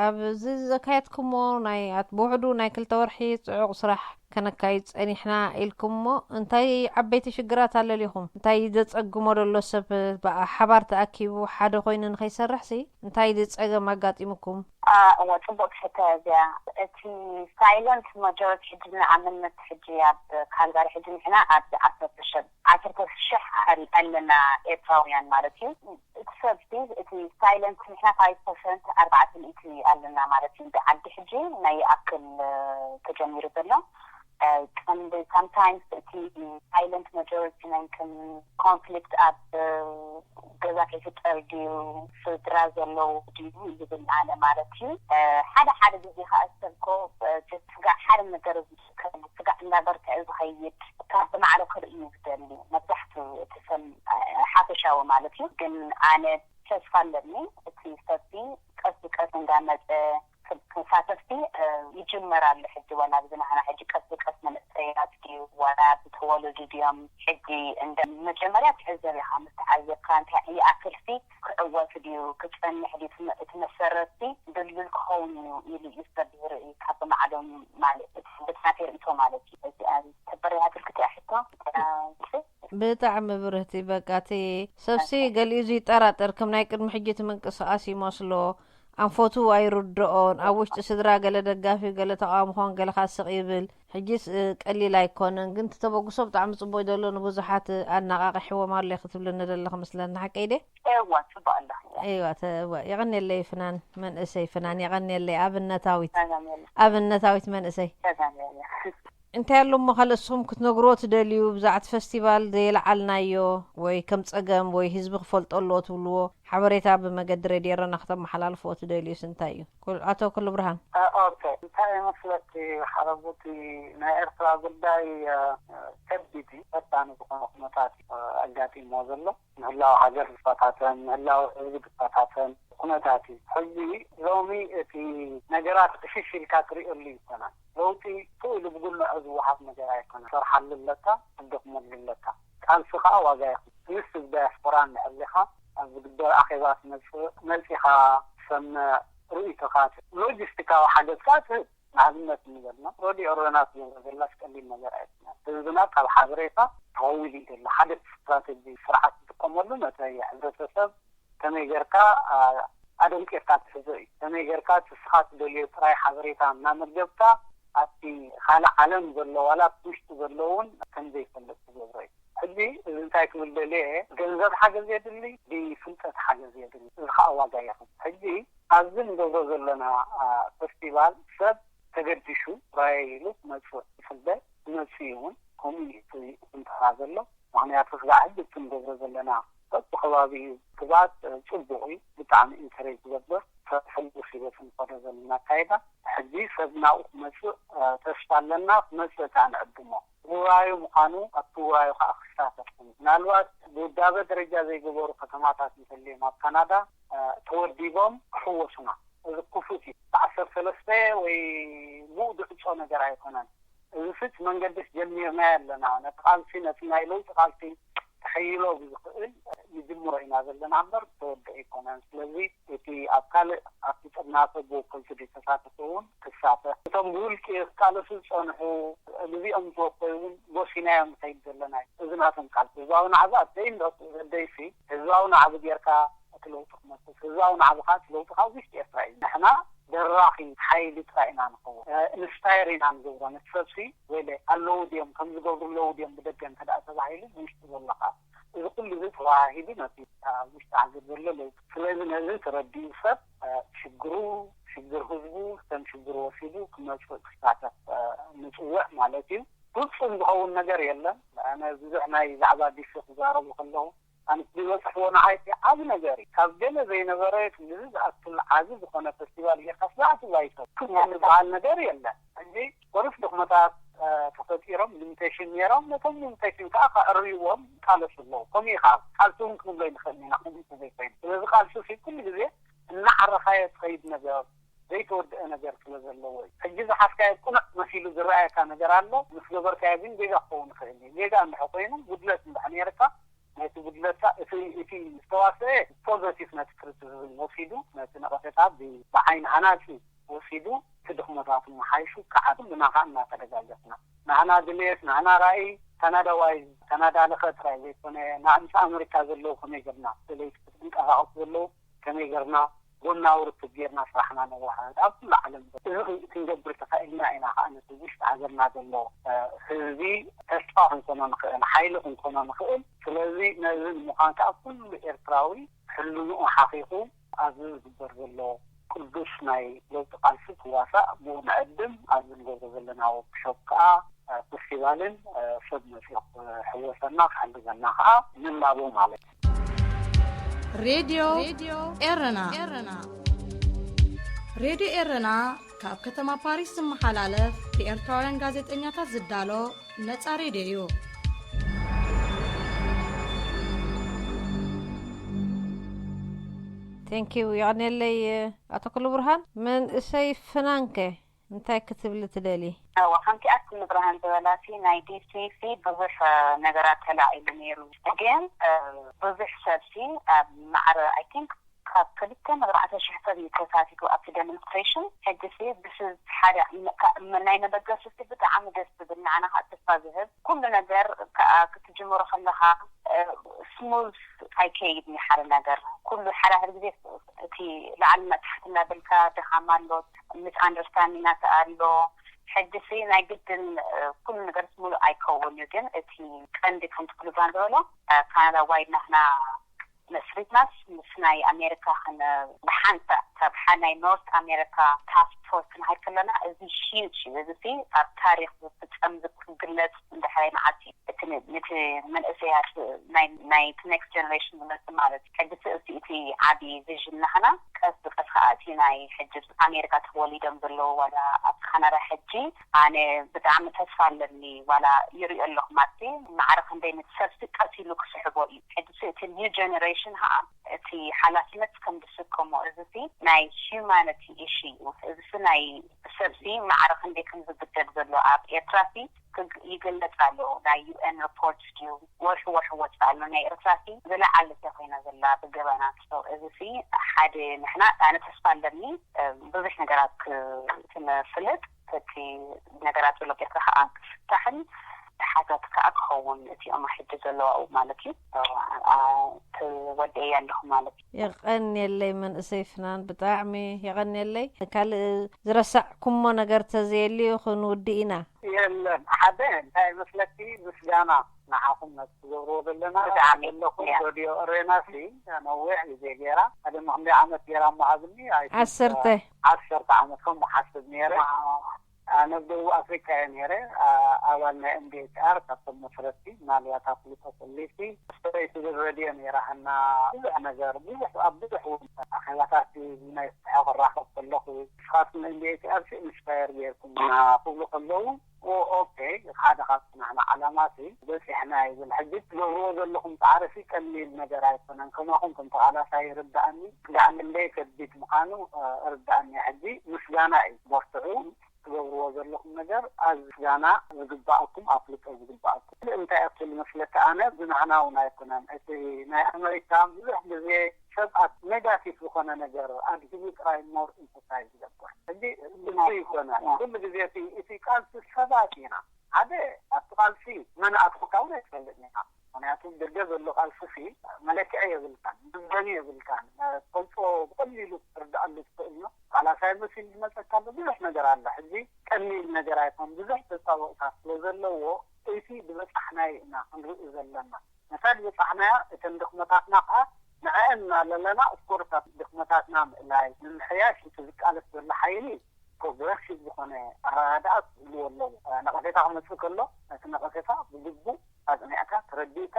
ኣብዚ ዘካየድኩሞ ናይ ብውሕዱ ናይ ክልተ ወርሒ ፅዑቕ ስራሕ ከነካይድ ፀኒሕና ኢልኩምሞ እንታይ ዓበይቲ ሽግራት ኣለሊኹም? እንታይ ዘፀግሞ ዘሎ ሰብ ብሓባር ተኣኪቡ ሓደ ኮይኑ ንኸይሰርሕሲ እንታይ ዝፀገም ኣጋጢሙኩም? እወ ፅቡቅ ሕቶ እዚኣ። እቲ ሳይለንት ማጆሪቲ ሕጂ ንኣብነት ሕጂ ኣብ ካልጋሪ ሕጂ ንሕና ኣብዚ ዓሰርተ ሸብ ዓሰርተ ሽሕ ኣለና ኤርትራውያን ማለት እዩ። እቲ ሰብሲ እቲ ሳይለንት ንሕና ፋይቭ ፐርሰንት ኣርባዕተ ሚእቲ ኣለና ማለት እዩ። ብዓዲ ሕጂ ናይ ይኣክል ተጀሚሩ ዘሎ ቀንዲ ሳምታይምስ እቲ ሳይለንት ማጆሪቲ ናይ ከም ኮንፍሊክት ኣብ ገዛ ከይፍጠር ድዩ ስድራ ዘለዉ ድዩ ይብል ኣነ ማለት እዩ። ሓደ ሓደ ግዜ ከዓ ሰብኮ ስጋዕ ሓደ ነገር ስጋዕ እንዳበርትዐ ዝኸይድ ካብ ብማዕረ ክርኢ እዩ ዝደሊ። መብዛሕትኡ እቲ ሰብ ሓፈሻዊ ማለት እዩ። ግን ኣነ ተስፋ ኣለኒ እቲ ሰብሲ ቀስ ብቀስ እንዳመፀ ተሳተፍቲ ይጅመር ኣሎ ሕጂ ዋላ ኣብዚ ናህና ሕጂ ቀስ ብቀስ መንእሰያት ድዩ ዋላ ዝተወለዱ ድዮም ሕጂ እንደ መጀመርያ ትዕዘብ ኢኻ ምስ ተዓዘብካ እንታይ ይኣክል ሲ ክዕወት ድዩ ክፀንሕ ድዩ እቲ መሰረት ሲ ድልድል ክኸውን እዩ ኢሉ እዩ ሰብ ዝርኢ ካብ ማዕዶም ማለት እቲ ብትናተይ ርእቶ ማለት እዩ እዚኣ ተበረያትልክቲ ሕቶ ብጣዕሚ ብርህቲ በቃ እቲ ሰብሲ ገሊኡ ዝይጠራጠር ከም ናይ ቅድሚ ሕጂ እቲ ምንቅስቃስ ይመስሎ ኣንፈቱ ኣይርድኦን። ኣብ ውሽጢ ስድራ ገለ ደጋፊ፣ ገለ ተቓውሞ ኾን፣ ገለ ካስቕ ይብል። ሕጂስ ቀሊል ኣይኮነን፣ ግን ተበግሶ ብጣዕሚ ጽቡቅ ዘሎ፣ ንብዙሓት ኣነቓቂሕዎም ኣሎ ክትብልኒ ዘለኺ መስለኒ። ሓቀይ ደ? እዋ ጽቡቅ ኣለኹ። እዋ የቐንየለይ ፍናን፣ መንእሰይ ፍናን የቐንየለይ። ኣብነታዊት ኣብነታዊት መንእሰይ። እንታይ ኣሎ እሞ ካልእ እስኹም ክትነግርዎ ትደልዩ? ብዛዕባ እቲ ፈስቲቫል ዘየለዓልናዮ ወይ ከም ጸገም ወይ ህዝቢ ክፈልጦ ኣለዎ ትብልዎ ሓበሬታ ብመገዲ ሬድዮ ኤረና ክተመሓላልፍዎ ትደልዩስ እንታይ እዩ? ኣቶ ኩሉ ብርሃን። ኦኬ፣ እንታይ መስለኪ ሓረጉቲ፣ ናይ ኤርትራ ጉዳይ ከቢድ እዩ። ፈታኒ ዝኾነ ኩነታት ኣጋጢሞ ዘሎ፣ ምህላው ሃገር ዝፈታተን ምህላው ህዝቢ ዝፈታተን ኩነታት እዩ። ሕዚ ሎሚ እቲ ነገራት ቅሽሽ ኢልካ ትሪእሉ ይኮናል። ለውጢ ስእሉ ብጉልዑ ዝወሃብ ነገር ኣይኮነን። ትሰርሓሉ ኣለካ፣ ትደኽመሉ ኣለካ። ቃልሲ ከዓ ዋጋ ይኹን ምስ ዳያስፖራ እንሕሊኻ ኣብ ዝግበር ኣኼባ ትመፅእ መፂኻ ትሰምዕ፣ ርእይቶኻ ሎጂስቲካዊ ሓገዝ ከዓ ትህብ። ንኣብነት እንበልና ሮዲ ኦሮና ትገብሮ ዘላስ ቀሊል ነገር ኣይኮነን። ህዝብና ካብ ሓበሬታ ተኸዊሉ እዩ ዘሎ። ሓደ ስትራቴጂ ስርዓት ዝጥቀመሉ ነቲ ሕብረተሰብ ከመይ ጌርካ ኣደንቂርካ ትሕዞ እዩ። ከመይ ጌርካ እቲ ንስኻ ትደልዮ ጥራይ ሓበሬታ እናመገብካ ኣብቲ ካልእ ዓለም ዘሎ ዋላ ኣብቲ ውሽጢ ዘሎ እውን ከምዘይፈልጥ ትገብሮ እዩ። ሕጂ እዚ እንታይ ክብል ደልየ እየ፣ ገንዘብ ሓገዝ የድሊ፣ ብፍልጠት ሓገዝ የድሊ። እዚ ከዓ ዋጋ የኽፍል። ሕጂ ኣብዚ ንገብሮ ዘለና ፈስቲቫል ሰብ ተገዲሹ ራየ ኢሉ ክመፅእ ይፍለ ክመፅእ እውን ከምኡ እዩ እቲ እንትራ ዘሎ። ምክንያቱ ስጋዕ ሕጂ እቲ ንገብሮ ዘለና በብከባቢኡ ግባት ፅቡቅ እዩ፣ ብጣዕሚ ኢንከሬጅ ዝገብር ሰብ ሕጉስ ሂወት ንኸዶ ዘለና ኣካይዳ። ሕጂ ሰብ ናብኡ ክመፅእ ተስፋ ኣለና፣ ክመፅእ ከዓ ንዕድሞ። ውራዩ ምዃኑ ኣብቲ ውራዩ ከዓ ክሳተፍ ምናልባት ብውዳበ ደረጃ ዘይገበሩ ከተማታት እንተልዮም ኣብ ካናዳ ተወዲቦም ክሕወሱና። እዚ ክፉት እዩ። ብዓሰርተ ሰለስተ ወይ ብኡ ድዕፆ ነገር ኣይኮነን። እዚ ስጭ መንገድስ ጀሚርናዮ ኣለና። ነቲ ቃልሲ ነቲ ናይ ለውጢ ቃልሲ ተሐይሎ ብዝኽእል ንጅምሮ ኢና ዘለና እምበር ተወድኦ ኣይኮነን። ስለዚ እቲ ኣብ ካልእ ኣብቲ ጥርናፈ ብወከልቱ ዘይተሳተፈ እውን ክሳተፍ፣ እቶም ብውልቂ ክቃለሱ ዝፀንሑ ብዚኦም ዝተወፈዩ እውን ጎሲናዮም ንኸይድ ዘለና እዩ። እዚ ናቶም ቃልሲ ህዝባዊ ናዕቢ ኣደይ እንዶ ዘደይሲ ህዝባዊ ናዕቢ ጌርካ እቲ ለውጢ ክመፅእ ህዝባዊ ናዕቢ ከዓ እቲ ለውጢ ካብ ውሽጢ ኤርትራ እዩ። ንሕና ደራኺ ሓይሊ ጥራይ ኢና ንኸውን። ኢንስፓየር ኢና ንገብሮ ነቲ ሰብሲ። ወይለ ኣለዉ ድዮም ከም ዝገብሩ ኣለዉ ድዮም ብደገ እንተ ደኣ ተባሂሉ ብውሽጢ ዘሎ ከዓ እዚ ኩሉ እዚ ተወሃሂዱ ነቲ ኣብ ውሽጢ ሃገር ዘሎ ለውጢ። ስለዚ ነዚ ተረዲኡ ሰብ ሽግሩ ሽግር ህዝቡ ከም ሽግሩ ወሲዱ ክመፅእ ክሳተፍ ንፅውዕ ማለት እዩ። ፍፁም ዝኸውን ነገር የለን። ኣነ ብዙሕ ናይ ዛዕባ ዲሲ ክዛረቡ ከለዉ ኣነ ዝበፅሕዎ ንዓይ እቲ ዓቢ ነገር እዩ። ካብ ገለ ዘይነበረ ክንድዚ ዝኣክል ዓቢ ዝኾነ ፈስቲቫል ጌርካ ስጋዕ ትብላ ይሰብ ክምኡ ዝበሃል ነገር የለን። ሕጂ ወርስ ድኽመታት ተፈጢሮም ሊሚቴሽን ነይሮም ነቶም ሊሚቴሽን ከዓ ከዕርይዎም ይቃለሱ ኣለዉ። ከምኡ እዩ ከዓ ቃልሲ እውን ክንብሎ ይንኽእል ኢና ከምኡ እንተዘይኮይኑ። ስለዚ ቃልሲ ሲ ኩሉ ግዜ እናዓረኻዮ ትኸይድ ነገር ዘይተወደአ ነገር ስለ ዘለዎ እዩ። ሕጂ ዝሓዝካዮ ቅኑዕ መሲሉ ዝረኣየካ ነገር ኣሎ፣ ምስ ገበርካዮ ግን ጌጋ ክኸውን ይኽእል እዩ። ጌጋ እንድሕር ኮይኑ ጉድለት እንድሕር ነይርካ ናይቲ ጉድለትካ እቲ እቲ ዝተዋስአ ፖዘቲቭ ነቲ ክሪቲሲዝም ወሲዱ ነቲ ነቐፌታ ብዓይኒ ሃናፂ ወሲዱ እቲ ድኽመታቱ መሓይሹ ከዓ ኩልና ከዓ እናተደጋገፍና ናህና ድሌት ናህና ራእይ ካናዳዋይ ካናዳ ለኸ ጥራይ ዘይኮነ ናዕምቲ ኣመሪካ ዘለዉ ከመይ ጌርና ደለይቲ ክትንቀሳቐሱ ዘለዉ ከመይ ጌርና ጎናዊ ርክብ ጌርና ስራሕና ነዋሃድ ኣብ ኩሉ ዓለም እዚ ክንገብር ተኻኢልና ኢና ከዓ ነቲ ውሽጢ ሃገርና ዘሎ ህዝቢ ተስፋ ክንኮኖ ንኽእል ሓይሊ ክንኮኖ ንኽእል። ስለዚ ነዚ ንምዃን ከዓ ኩሉ ኤርትራዊ ሕልንኡ ሓኺኹ ኣብዚ ዝግበር ዘሎ ቅዱስ ናይ ለውጢ ቃልሲ ክዋሳእ ብኡ ንዕድም ኣብዚ ንገብሮ ዘለና ወርክሾፕ ከዓ ፈስቲቫልን ሰብ መፂኡ ክሕወሰና ክሕግዘና ከዓ ንላቦ ማለት እዩ። ሬድዮ ኤረና ሬድዮ ኤረና ካብ ከተማ ፓሪስ ዝመሓላለፍ ብኤርትራውያን ጋዜጠኛታት ዝዳሎ ነጻ ሬድዮ እዩ። ቴንኪው ይቐንየለይ። ኣቶ ኩሉ ብርሃን መንእሰይ ፍናንከ እንታይ ክትብሊ ትደሊ? ከምቲ ኣቲ ንብርሃን ዝበላሲ ናይ ዲሲሲ ብዙሕ ነገራት ተላዒሉ ነይሩ፣ ግን ብዙሕ ሰብሲ ኣብ ማዕረ ኣይ ቲንክ ካብ ክልተ ንኣርባዕተ ሽሕ ሰብ እዩ ተሳቲፉ ኣብቲ ደሞንስትሬሽን። ሕጂ ሲ ብስ ሓደ ናይ መበገሲ ሲ ብጣዕሚ ደስ ዝብል ንዓና ከዓ ተስፋ ዝህብ ኩሉ ነገር ከዓ ክትጅምሮ ከለካ ስሙዝ ኣይከይድ ሓደ ነገር ኩሉ ሓዳሕድ ግዜ እቲ ላዕልና ታሕቲ እናበልካ ድኻም ኣሎ፣ ምስ ኣንደርስታንዲንግ ኣሎ። ሕጂ ሲ ናይ ግድን ኩሉ ነገር ሙሉእ ኣይከውን እዩ፣ ግን እቲ ቀንዲ ከምቲ ኩሉ ዝበሎ ካናዳ ዋይድ ናህና መስሪትናስ ምስ ናይ ኣሜሪካ ብሓንሳእ ካብ ናይ ኖርት ኣሜሪካ ታስክ ፎርስ ክንሃድ ከለና፣ እዚ ሂዩጅ እዩ። እዚ ኣብ ታሪክ ዝፍፀም ዝግለፅ እንድሕራይ መዓልቲ እቲ ነቲ መንእሰያት ናይቲ ኔክስት ጀነሬሽን ዝመፅእ ማለት እዩ። ሕጂ እቲ እቲ ዓብዪ ቪዥን ናህና ቀስ ብቀስ ከዓ እቲ ናይ ሕጂ ኣሜሪካ ተወሊዶም ዘለዉ ዋላ ኣብ ካናዳ ሕጂ ኣነ ብጣዕሚ ተስፋ ኣለኒ። ዋላ ይሪኦ ኣለኹ ማለት ማዕረ ክንደይ ነቲ ሰብሲ ቀስ ኢሉ ክስሕቦ እዩ። ሕጂ እቲ ኒው ጀነሬሽን ከዓ እቲ ሓላፍነት ከም ዝስከሞ፣ እዚ ናይ ሂዩማኒቲ ኢሹ እዩ። እዚ ናይ ሰብሲ ማዕረ ክንደይ ከም ዝግደል ዘሎ ኣብ ኤርትራሲ ይግለጽ ኣሎ። ናይ ዩ ኤን ሪፖርት ድዩ ወርሒ ወርሒ ወጽእ ኣሎ። ናይ ኤርትራሲ ዝለዓለ ኮይና ዘላ ብገበናት። እዚ ሓደ ንሕና ኣነ ተስፋ ኣለኒ ብዙሕ ነገራት ክንፍልጥ፣ እቲ ነገራት ዘሎ ጌርካ ከዓ ክፍታሕን ተሓታት ከዓ ክኸውን እቲኦም ሕጂ ዘለዋኡ ማለት እዩ። ትወደየ ኣለኹ ማለት እዩ። የቐንየለይ መንእሰይ ፍናን፣ ብጣዕሚ የቐንየለይ። ካልእ ዝረሳዕኩሞ ነገር ተዘየልዩ ክንውድእ ኢና። የለን ሓደ እንታይ መስለኪ ምስጋና ንዓኹም ነቲ ትገብርዎ ዘለና ብጣዕሚ ኣለኹም ያ። ሬድዮ ሬና ሲ ነዊሕ ግዜ ገይራ ሓደ ክንደይ ዓመት ገይራ መሃብኒ ኣይ ቲንክ ዓሰርተ ዓሰርተ ዓመት ከም ሓስብ ነይረ ኣነ ኣብ ደቡብ ኣፍሪካ እየ ነይረ ኣባል ናይ ኤምዲኤችኣር ካብቶም መስረቲ ምናልባት ኣፍልጦ ክእልሲ ስተሬት ዝብል ረድዮ ነይራ እና ብዙሕ ነገር ብዙሕ ኣብ ብዙሕ እውን ኣኼባታት ናይ ስራሕ ክራኸብ ከለኹ ንስኻትኩም ኤምዲኤችኣር ሲ ኢንስፓየር ገይርኩምና ክብሉ ከለዉ ኦኬ ሓደ ካብ ናህና ዓላማ ሲ በፂሕና ይብል ሕጂ ትገብርዎ ዘለኹም ፃዕሪ ሲ ቀሊል ነገር ኣይኮነን ከማኹም ከም ተቓላሳይ ይርዳእኒ ክዳዕ ክንደይ ከቢድ ምዃኑ ርዳእኒ ሕጂ ምስጋና እዩ በርትዑ ትገብርዎ ዘለኹም ነገር ኣዚ ምስጋና ዝግባኣኩም ኣፍልጦ ዝግባኣኩም እንታይ ኣክል መስለካ ኣነ ብናህና እውን ኣይኮነን እቲ ናይ ኣመሪካ ብዙሕ ግዜ ሰብ ኣብ ኔጋቲቭ ዝኾነ ነገር ኣድሂቡ ጥራይ ሞር ኢምፖሳይዝ ይገብር ሕጂ እሱ ይኮነ ኩሉ ግዜ እቲ ቃልሲ ሰባት ኢና ሓደ ኣብቲ ቃልሲ መን ኣትኩካ እውን ኣይትፈልጥ ኢኻ ምክንያቱ ደገ ዘሎ ቃልሲ ሲ መለክዒ የብልካን መመዘኒ የብልካን ትፈልጦ ብቀሊሉ ክትርድኣሉ ትኽእል ቃላሳይ መሲሉ ዝመፀካ ኣሎ ብዙሕ ነገር ኣሎ ሕዚ ቀሊል ነገር ኣይኮን ብዙሕ ተፃወቕታት ስለ ዘለዎ እቲ ዝበፃሕናዮ ኢና ክንርኢ ዘለና ነታ ዝበፃሕናያ እተን ድኽመታትና ከዓ ንዐአን እናለለና ኦፍኮርስ ኣብ ድኽመታትና ምእላይ ንምሕያሽ እቲ ዝቃለስ ዘሎ ሓይሊ ፕሮግረሲቭ ዝኾነ ኣረዳድኣ ክህልዎ ኣለዎ። ነቐፌታ ክመፅእ ከሎ ነቲ ነቐፌታ ብግቡእ ኣፅኒዕካ ተረዲእካ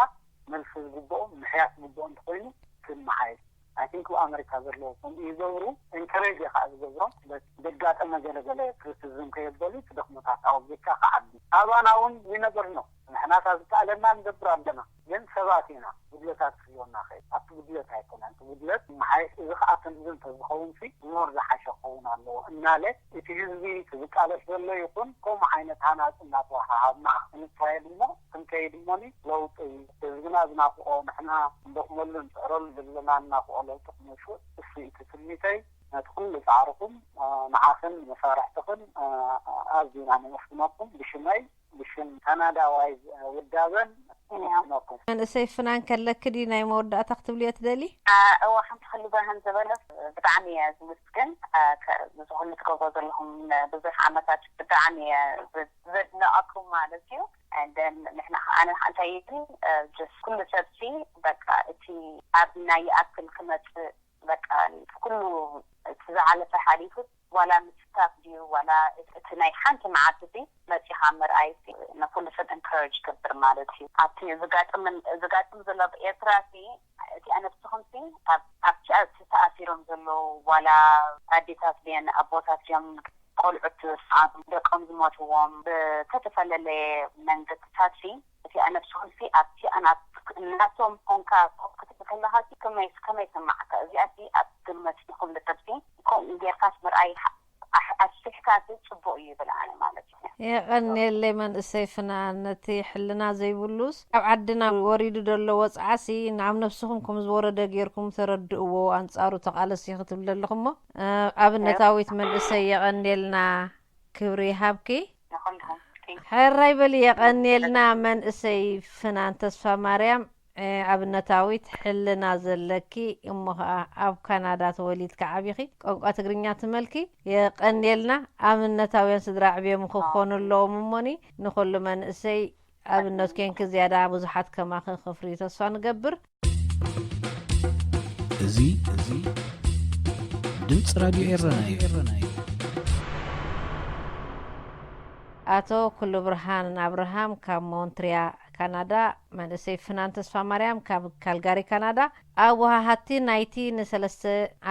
መልሲ ዝግብኦ ምሕያሽ ዝግብኦ እንተኾይኑ ክመሓየሽ I think ኣብ ኣመሪካ ዘለዉ ከምኡ ይገብሩ encourage እየ ከዓ ዝገብሮም በቲ ዘጋጠመ ገለገለ criticism ከየበሉ እቲ ድኽመታት ኣወጊድካ ክዓቢ ኣባና እውን we never know ንሕና እታ ዝከኣለና ንገብር ኣለና ግን ሰባት ኢና ጉድለታት ክህልወና ይኽእል ኣብቲ ጉድለት ኣይኮነን እቲ ጉድለት መሓየሽ እዚ ከዓ ከምዚ እንተዝኸውን ሲ more ዝሓሸ ክኸውን ኣለዎ እናለ እቲ ህዝቢ እቲ ዝቃለስ ዘሎ ይኹን ከምኡ ዓይነት ሃናፂ እናተወሃሃብና ክንካየድ እሞ ክንከይድ እሞኒ ለውጢ ህዝብና ዝናፍቆ ንሕና እንደኽመሉ ንፅዕረሉ ዘለና እናፍቆ ለውጢ ክመፅእ እሱ እቲ ትምኒተይ ነቲ ኩሉ ፃዕርኹም ንዓኽን መሳርሕትኽን ኣዝና ነመስግነኩም ብሽመይ ብሽም ካናዳዋይ ውዳበን ነመስግነኩም። መንእሰይ ፍናን ከለኪ ድዩ ናይ መወዳእታ ክትብልዮ ትደሊ? እወ ሓንቲ ክሊ ብርሃን ዝበለት ብጣዕሚ እየ ዝምስግን እዚ ኩሉ ትገብሮ ዘለኹም ብዙሕ ዓመታት ብጣዕሚ እየ ዘድንቐኩም ማለት እዩ። ንሕና ከዓ ኣነ ከዓ እንታይ ይብል ጀስት ኩሉ ሰብሲ በቃ እቲ ኣብ ናይ ይኣክል ክመፅእ በቃ ኩሉ እቲ ዝሓለፈ ሓሊፉ ዋላ ምስታፍ ድዩ ዋላ እቲ ናይ ሓንቲ መዓልቲ ሲ መፂኻ ምርኣይ ሲ ንኩሉ ሰብ ኢንካረጅ ይገብር ማለት እዩ። ኣብቲ ዝጋጥምን ዝጋጥም ዘሎ ኣብ ኤርትራ ሲ እቲኣ ነብስኹም ሲ ኣብቲኣ ተኣሲሮም ዘለዉ ዋላ ኣዴታት ድየን ኣቦታት ድዮም ቆልዑት ዝሰዓኑ ደቆም ዝሞትዎም ብተተፈላለየ መንገድታት ሲ እቲኣ ነብስኹም ሲ ኣብቲኣ ናቶም ኮንካ ክትብል ከለኻ ሲ ከመይ ከመይ ይስምዓካ እዚኣ ሲ ኣብ ግምት ንኹሉ ሰብ ሲ ከምኡ ጌርካስ ምርኣይ ኣስፊሕካ ሲ ፅቡቕ እዩ ይብል ኣነ ማለት እዩ። የቐንየለይ መንእሰይ ፍናን ነቲ ሕልና ዘይብሉስ ኣብ ዓድና ወሪዱ ዘሎ ወፅዓ ሲ ናብ ነብስኹም ከም ዝወረደ ጌርኩም ተረድእዎ ኣንፃሩ ተቓለሱ ክትብል ዘለኹ እሞ ኣብነታዊት መንእሰይ የቐንየልና ክብሪ ይሃብኪ። ሕራይ በሊ የቐንየልና መንእሰይ ፍናን ተስፋማርያም። ኣብነታዊት ሕልና ዘለኪ፣ እሞ ኸኣ ኣብ ካናዳ ተወሊድካ ዓቢኺ፣ ቋንቋ ትግርኛ ትመልኪ፣ የቐንየልና። ኣብነታውያን ስድራ ዕብዮም ክኾኑ ኣለዎም እሞኒ፣ ንኹሉ መንእሰይ ኣብነት ኮንኪ ዝያዳ ብዙሓት ከማኺ ክፍርዩ ተስፋ ንገብር። እዚ፣ እዚ ድምፂ ራድዮ ኤረና እዩ። ኣቶ ኩሉ ብርሃን ኣብርሃም ካብ ሞንትሪያ ካናዳ፣ መንእሰይ ፍናን ተስፋ ማርያም ካብ ካልጋሪ ካናዳ፣ ኣወሃሃድቲ ናይቲ ንሰለስተ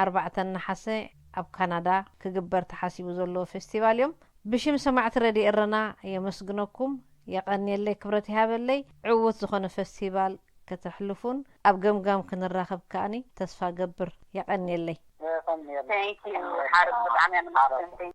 ኣርባዕተ ነሓሰ ኣብ ካናዳ ክግበር ተሓሲቡ ዘሎ ፌስቲቫል እዮም። ብሽም ሰማዕቲ ረድዮ ኤረና የመስግነኩም። የቐንየለይ፣ ክብረት ይሃበለይ። ዕዉት ዝኾነ ፌስቲቫል ከተሕልፉን ኣብ ገምጋም ክንራኸብ ከኣኒ ተስፋ ገብር። የቐንየለይ። Thank you. ሓረግ ብጣዕሚ እየ